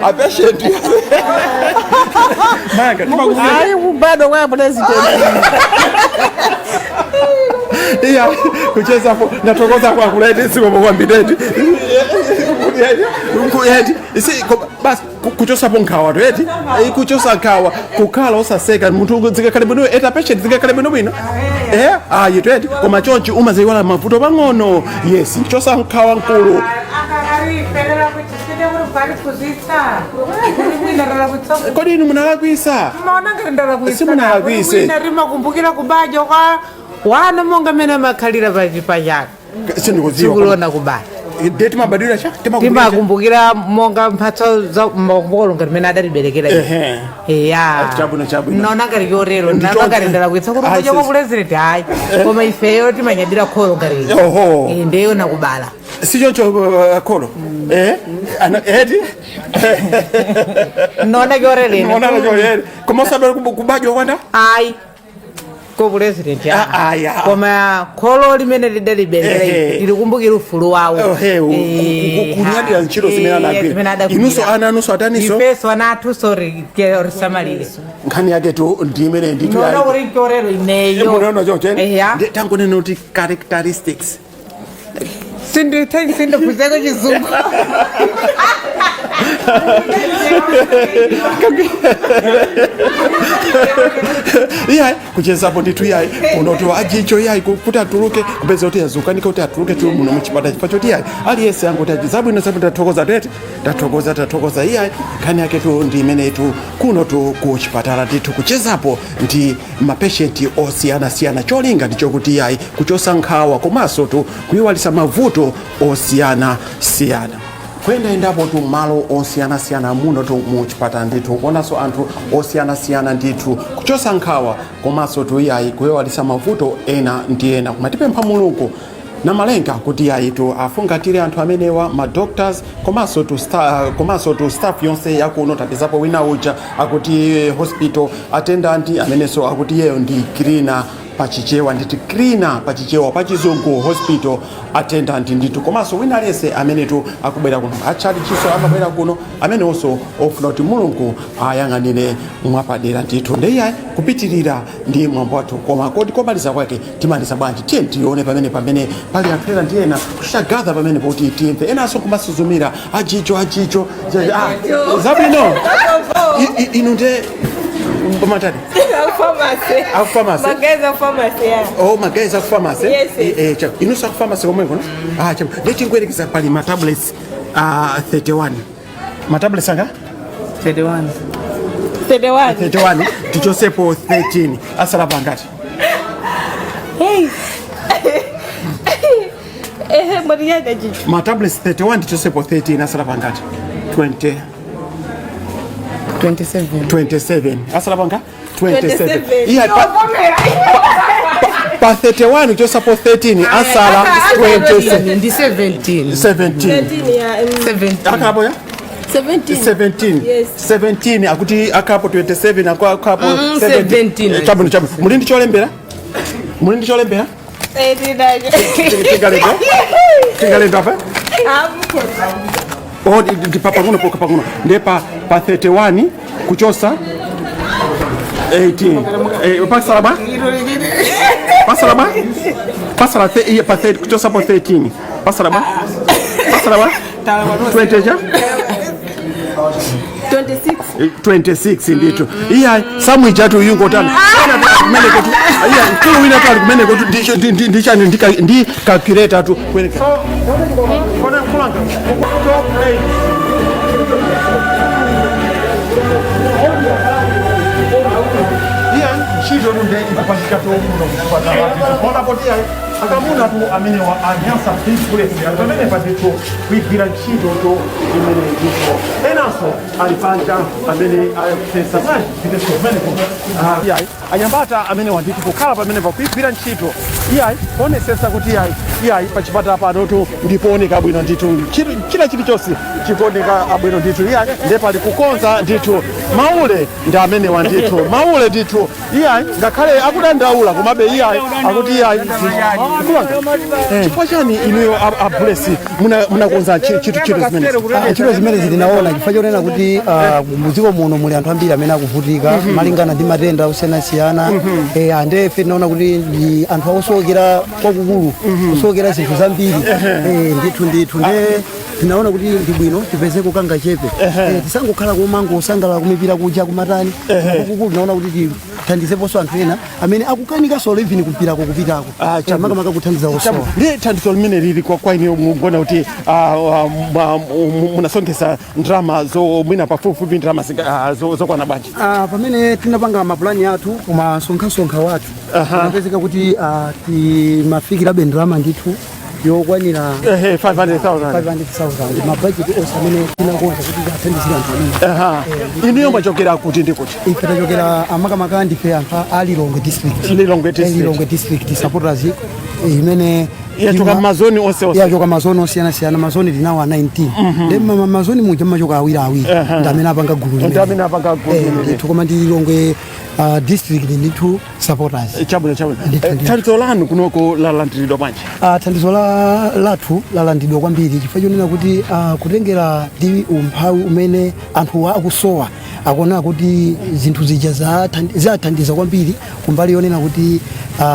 A patient. Manga timakumbukira Ayi, kubadwa kwa president. Iya, kucheza po natokoza kwa kuleti siko kwa mbideti isi basi kuchosa po nkhawa to eti. Kuchosa nkhawa, kukhala osaseka munthu zikakhale bwino eta patient, zikakhale bwino bwino ayi to eti, koma chonchi umaziwala mavuto pang'ono. Yes, kuchosa nkhawa nkulu. Kodi inu munalakwisa? Simunalakwise. Rimakumbukira kubadwa kwa wana monga mene makhalira pachipachaka. Sindikudziwa. Sikulona kubadwa. De timabadwira cha timakumbukira monga mphatso za makolo ngati mene adatiberekera. Ehe. Eya. Chabwino, chabwino. Nona ngati chotero Ndi nona choncho. ngati ndalakwitsa kuti Ayi, kuja kwa sis. president ayi, koma ifeyo timanyadira kholo ngati Oho. Ndeyo nakubala. Sichoncho kholo eti. Nona chorelene. Nona chorelene, koma osabwera kubadwa kwanda ayi ko president. Aya. Koma kholo limene lidaliberekera lilikumbukira ufulu wawo. Ohe, kunyadira ntchito zimene anagwira. Inunso ana anunso ataniso? Ifeso ana athunso risamalire. Nkhani yake tu ndi imene nditu. Nona kuti chorero ineyo. Munaona choncho? Eya. Tangonena kuti characteristics. Sindifuzeko chizungu. Iyayi, kuchezapo ndithu iyayi kunoto ajicho iyayi kuti atuluke kupeza kuti azukanika kuti atuluke tu muno muchipata chifukwa choti iyayi aliyense angoti aji zabwino zabwino, tathokoza tete, tathokoza, tathokoza. Iyayi, nkhani yake tu ndi imenetu kuno tu kuchipatala ndithu kuchezapo ndi mapeshenti osiyanasiyana, cholinga ndichokuti iyayi kuchosa nkhawa komanso tu kuyiwalisa mavuto osiyanasiyana. Kuyendayendapo tu malo osiyanasiyana muno tu muchipatala ndithu kuonanso anthu osiyanasiyana ndithu, kuchosa nkhawa komanso tu iyayi kuyiwalisa mavuto ena ndi ena. Koma tipempha Mulungu na malenga kuti iyayi tu afungatire anthu amenewa, ma doctors komanso tu staff yonse yakuno. Tapezapo wina uja akuti hospital attendant amenenso akuti iyeyo ndi cleaner pachichewa, nditi cleaner pachichewa, pachizungu hospital attendant ndithu, komanso wina aliyense amenetu akubwera kuno, atchalichiso amabwera kuno, amenenso ofuna kuti Mulungu ayang'anire mwapadera ndithu. Ndiye kupitirira ndi mwambo wathu, koma kodi komaliza kwake timaliza bwanji? Tiye tione pamene pali anthu ena ndi ena kuchitagatha pamene poti timve enanso kumasuzumira ajicho ajicho zabwino. Inu nde matani? Pharmacy. Aku pharmacy? Magazi a pharmacy, yeah. Oh, magazi aku pharmacy? Yes, yes. Inunso aku pharmacy komweko no? Ah, chabu. Ndeti ngwerekeza pali ma tablets 31. Ma tablets anga? 31. 31. 31. Tichosepo 13. Asala pangati? Hey. Mbona chicho? Ma tablets 31 tichosepo 13 asala pangati? 20. 27. 27. Asala panga? 27. 27. Iya, pa 31 uchosapo 13 asala 27. Ndi 17. 17. 13, yeah. 17. Akapo ya? 17. 17. Yes. 17 akuti akapo 27 akapo 17. Chabwino, chabwino. Muli ndi cholembera? Muli ndi cholembera? Tinacho. Tingalemba? Tingalemba apa? Oh, ndi pa pang'ono poka pang'ono. Ndiye pa 31 kuchosa 18. Pasala ba? Pasala ba? Pasala pa 30 kuchosa po 13. Pasala ba? Pasala ba? 20 ja? 26. 26 ndithu. Iya, samwija tu yungotani kumeneko tu. Iya, mkulu wina tu ali kumeneko tu ndichani ndi calculator tu kumeneko. Iya, ntchito tu Kupachika tu muno kuchipatala kuona poti ayi akamuna tu amene wa Anyasa Big Bullets pamene patito kuigwira ntchito to imene ndipo enanso ali panja amene ayapesa piteso kumeneko. Iyayi, anyambata amene wandithu kukhala pamene pakuigwira ntchito, iyayi, kuonesesa kuti iyayi, iyayi, pachipatala panotu ndipooneka bwino ndithu. China chilichonse chikuoneka abwino ndithu. Iyayi, nde pali kukonza ndithu. Maule ndi amenewa ndithu, maule ndithu. Iyayi, ngakhale akudandaula, komabe iyayi, akuti iyayi, kulanga chifukwa chani inuyo a Bullets munakonza ntchito zimenezi? Ntchito zimene tinaona chifukwa chonena kuti mudziko muno muli anthu ambiri amene akuvutika malingana ndi matenda osiyanasiyana. Ande ife tinaona kuti ndi anthu akusowekera kwakukulu, kusowekera zinthu zambiri. Ndithu ndithu, nde tinaona kuti ndi bwino tipeze kukanga chepe. Tisangokhala kumangosangalala kumipira kuja kumatani kwakukulu. Tinaona kuti tithandizeponso anthu ena amene akukanikanso even kumpirako kupitako. Makamaka kuthandiza osowa. Ndiye thandizo limene lili kwa inuyo, mukuona kuti munasonkhesa ndalama zo mwina pafupifupi ndalama zokwana bwanji? Pamene tinapanga mapulani athu kumasonkhasonkha wathu, tinapezeka kuti timafikirabe ndalama ndithu yokwanira 500,000. 500,000, mabajeti onse amene tinakonza kuti athandizire anthu amene. Inuyo mwachokera kuti ndi kuti? Ife tachokera, amakamaka ndife anthu a Lilongwe District. Lilongwe District. Lilongwe District supporters imene Yachoka mazoni onse onse. Yachoka mazoni osiyanasiyana. Mazoni tinawo a 19. Ndi mazoni muja machoka awiri awiri, ndi amene apanga gulu Ndi amene apanga gulu limene. Ndithu, koma ndi Lilongwe District ndithu supporters. Chabwino, chabwino. Thandizo lanu kunoko lalandiridwa bwanji? Thandizo lathu lalandidwa kwambiri chifukwa chonena kuti kutengera ndi umphawi umene anthu akusowa, akuona kuti zinthu zija zathandiza kwambiri kumbali yonena kuti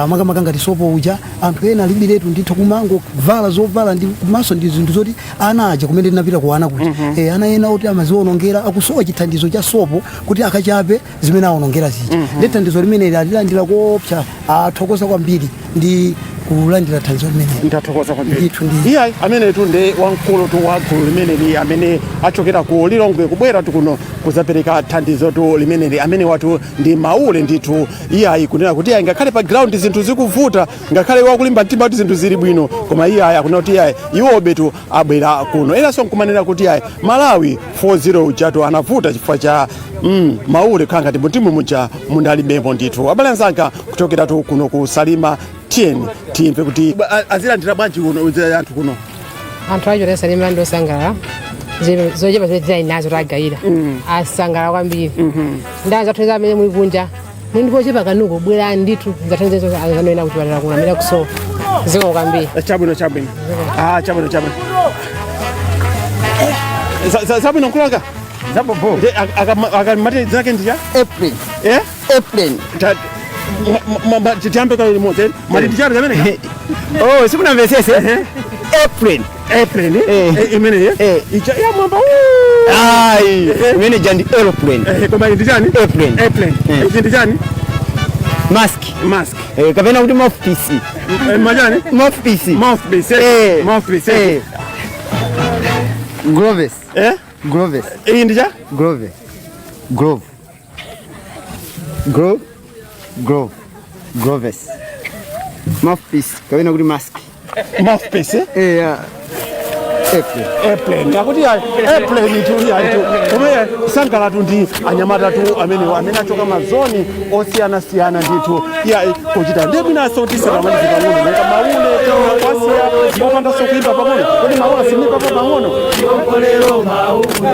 makamaka ngati sopo uja, anthu ena alibiretu ndithu, kumangovala zovala ndi komanso ndi zinthu zoti ana aja kumene tinapita ku ana kuti ana ena oti amaziwonongera, akusowa chithandizo cha sopo kuti akachape zimene awonongera zija. Ndi thandizo limeneli alilandira koopsa, athokoza kwambiri ndi kulandira thandizo limeneli. Ndathokoza kwambiri. Ndithu ndi. Iyayi, amene tu ndi wamkulu tu wa gulu limeneli amene achokera ku Lilongwe kubwera tu kuno kuzapereka thandizo tu limeneli, amene watu ndi maule ndithu. Iyayi, kunena kuti iyayi, ngakhale pa ground zinthu zikuvuta, ngakhale wakulimba mtima kuti zinthu zili bwino, koma iyayi, akunena kuti iyayi, iwobe tu abwera kuno. Enanso nkumanena kuti iyayi, Malawi 4-0 ujatu anavuta chifukwa cha maule kukhala ngati mutimu muja mundalibemo ndithu. Abale anzanga, kuchokera tu kuno ku Salima, tiyeni timve kuti azilandira bwanji kuno anthu kuno. Anthu acho Salima ndosangalala. Zochepa zimene tinali nazo tagayira, asangalala kwambiri. Ndi anzathu amene muli kunja, muli ndi pochepa kanuko, bwerani ndithu zathandizo anzanu kuchipatala kuno amene akusowa. Zikomo kwambiri. Chabwino, chabwino. Chabwino, chabwino. Zabwino nkulanga zabobo. Akamati zake ndija April. Eh, April. Tiyambe kale limodzi, eh? Mati ndichani kamene? Oh, simunamvesese. April. April. Imene ija ya mwamba? Ayi, imene ja ndi aeroplane. Koma ndi chani? Airplane. Airplane. Ichi ndi chani? Mask. Mask. Kapena kuti mouthpiece. Majani? Mouthpiece. Mouthpiece. Mouthpiece. Gloves. Eh? Gloves. Iyi ndi cha? Glove. Glove. Glove. Glove. Gloves. Mouthpiece. Kapena kuti mask. Mouthpiece. Eh, airplane. Airplane, akuti ya airplane tu ya tu, koma sangalatu ndi anyamata tu amene achoka mazoni osiyanasiyana ndithu ya kuchita. Ndiye mwinanso tisanamalize pang'ono, nanga maule kwasiya mopandanso kuimba pang'ono? Kodi maule simimbapo pang'ono?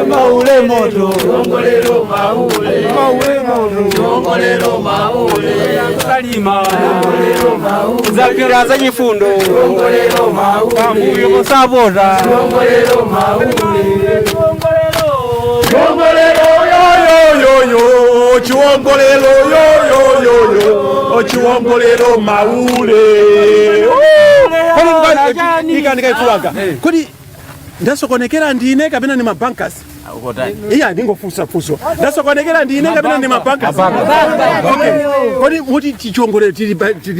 Maule moto. Maule maule moto. Maule. Salima zapira za chifundo pambuyo posapota. Chiwongolero yoyoyoyo, chiwongolero yoyoyoyo, chiwongolero maule. Ikandikaifulanga kodi ndasokonekera ndine kapena ni mabankers? Iya, ndingofunsa funso, ndasokonekera ndine kapena ni mabankers? Okay. Kodi muti chiwongolero tili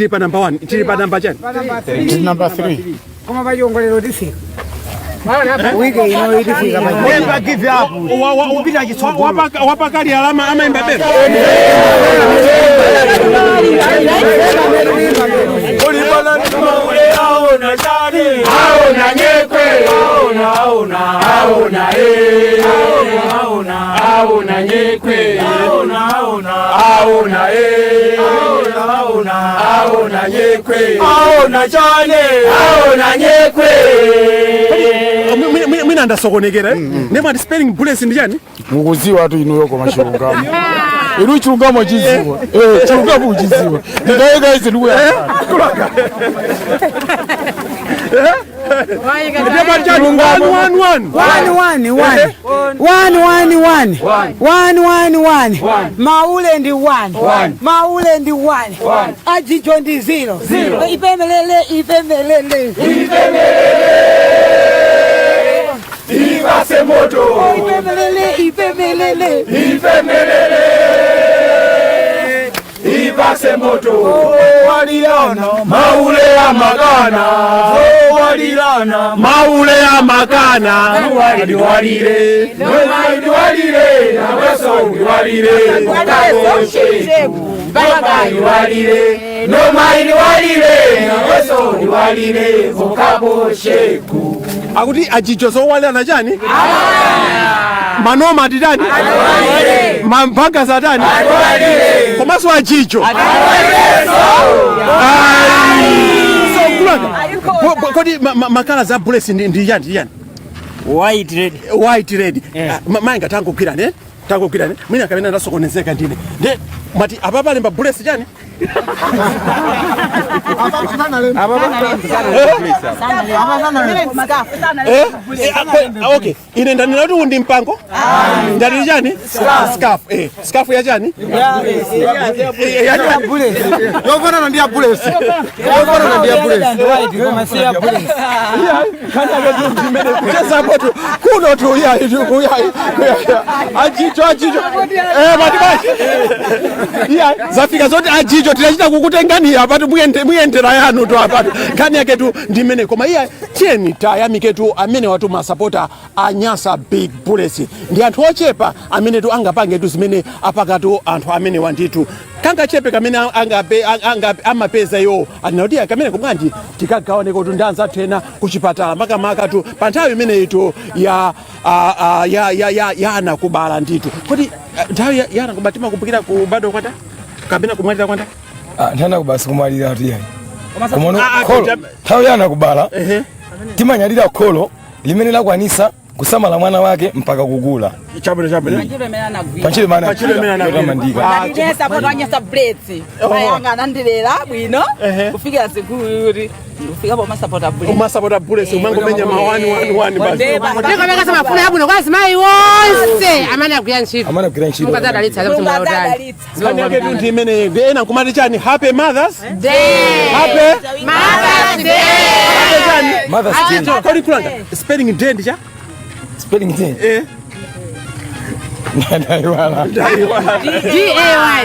pa namba 1, tili pa namba chani? Tili number 3. Koma pachiwongolero tifika. Wiki ino itifika pa Never give up. Wapakali alama amaimba bero. Aona chani, aona nyekwe, aona aona aona eh, aona aona nyekwe, aona aona aona eh, aona aona nyekwe, aona chani, aona nyekwe. Mwina ndasokonekera nemati spelling bullets ndi chani? Mukuziwa tu inuyo koma chilungamo. Inu chilungamo chiziwa. Eh, chilungamo chiziwa. Ndikaika izi ndikuya. One, one, one. One, one, one. One, one, one. One, one, one. Maule ndi one. Maule ndi one. Ajijo ndi zero. Zero. Ipemelele, ipemelele. Ipase moto. Ipemelele, ipemelele. Ipemelele. Ipase moto. Walilana. Maule amakana. Walilana. Maule amakana. Walidwalire. Walidwalire. Naweso udwalire. Walidwalire. Nomaidwalire. Naweso udwalire. Vokabo sheku. Akuti ajijo zowalirana chani? Manoma atitani? Mampanga satani? Komanso ajijo. So kulanga. Kodi makala za bullets ndi yani yani? White red. White red. Mayenga tangogwirane. Tangogwirane. Mwina kamene ndasokonezeka ndine. Nde mati apapa alemba bullets chani? Okay, ine ndanena kuti uwu ndi mpango ndati chani scarf eh scarf ya chani Yofanana ndi ya bullets. Yofanana ndi ya bullets. Chezapo kuno tu ya ya ajicho ajicho eh mati ya zafika zoti ajicho tinachita kukutengani apatu muyende muyendera yanu tu apatu nkhani yake tu ndimene koma iya tiyeni tayamike tu amene watu masapota a Nyasa Big Bullets ndi anthu ochepa amene tu angapange tu zimene apakatu anthu amene wanditu kangachepe kamene angape angape amapeza iwo atinati kamene komwanji tikagawaneko tu ndi anzathu ena kuchipatala makamaka tu pa nthawi imeneyi tu ya a, ya ya ya ya anakubala nditu kodi nthawi ya anakubala timakumbukira kubadwa kwanda kapena kumwalira kwanda? Ah, nthawi basi kumwalira ati yayi. Komono kholo nthawi ya anakubala timanyalira kholo limene lakwanisa kusamala mwana wake mpaka kukula. Chabwino chabwino. Pantchito imene anagwira. Ndine sapota wanyasa bullets. Mayanga anandilera bwino kufikira sikuli ndikufika po masapota bullets. Umasapota bullets umangomenya ma 1 1 1 basi. Ndikomeka samafuna yabwino kwa azimayi wonse amene agwira ntchito. Amene agwira ntchito. Mulungu adzadalitsa Nkhani yake tu ndi imeneyi ndi ena nkumati chani happy mothers day. Happy Mother's Day. Mother's Day. Kodi kulanga spelling day ndi cha? Spelling day. Eh. Ndaiwala. D A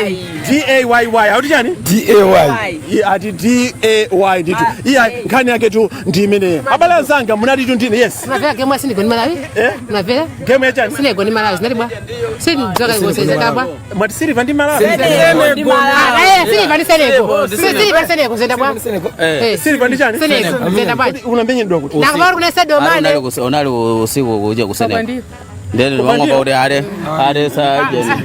Y. D A Y Y. Auti chani? D A Y. Iye ati D A Y nditu. Iya nkhani yake tu ndi imeneyi. Abale anzanga munati tu ndine yes. Unamvera game ya Senegal ndi Malawi? Unamvera? Game ya chani? Senegal ndi Malawi zinali bwa? Sindidzoka ngoseza bwa. Mwati Silver ndi Malawi. Senegal ndi Malawi. Silver ndi Senegal. Silver ndi Senegal zenda bwa. Eh. Silver ndi chani? Senegal zenda bwa. Unamenyedwa kuti? Nakubaona kuna Sadio Mane. Unali usiku kuja kuseneko ndeni vamwe kuti ale ale sajeni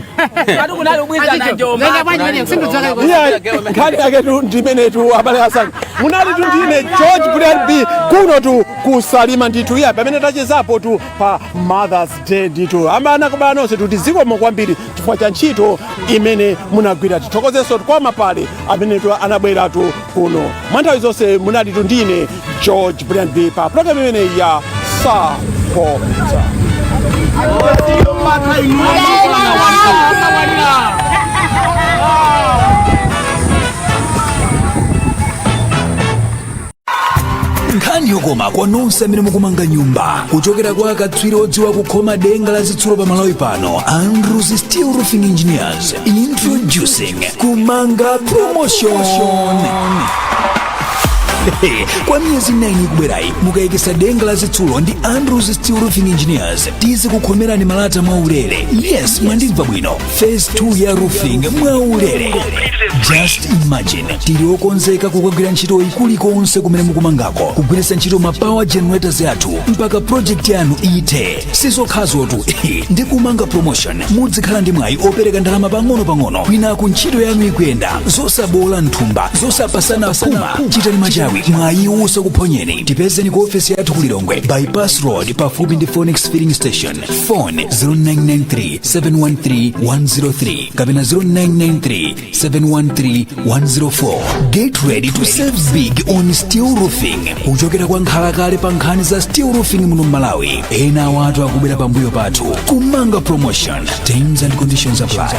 Iya, nkhani yake tu ndimene tu abale asanga munali tu ndine George Brian B kuno tu kusalima ndithu iya pamene tachezapo tu pa Mothers Day ndithu amana kubala nonse tuti zikomo kwambiri chifukwa cha ntchito imene munagwira tithokozenso kwa mapale amene tu anabwera tu kuno mwa nthawi zonse munali tu ndine George Brian B pa program imene ya Sapota. Nkhani yokoma kwa nonse amene mukumanga nyumba kuchokera kwa akatswiri odziwa kukhoma denga la zitsulo pa Malawi pano, Andrews Steel Roofing Engineers introducing Kumanga Promotion. Kwa miyezi 9 ikubwerayi, mukayikisa denga la zitsulo ndi Andrews Steel Roofing Engineers, tizikukhomerani malata mwaulere. Yes, mwandimva bwino, phase 2 ya roofing mwaulere. Just imagine, tili okonzeka kukagwira ntchitoyi kulikonse kumene mukumangako, kugwiritsa ntchito ma power generators athu mpaka project yanu ithe. Sizokhazotu, ndi Kumanga Promotion muzikhala ndi mwayi opereka ndalama pang'ono-pang'ono kwinaku ntchito yanu ikuyenda, zosabola nthumba, zosapasana phuma. Chitani machawi, mwayi usakuphonyeni. Tipezeni ku ofesi yathu ku Lilongwe, Bypass Road, pafupi ndi Phoenix Filling Station. Phone 0993 713 103 kapena 0993 713 104. Get ready to save big on steel roofing kuchokera kwa nkhalakale pa nkhani za steel roofing muno Malawi. Ena watu akubwera pambuyo pathu. Kumanga Promotion, terms and conditions apply.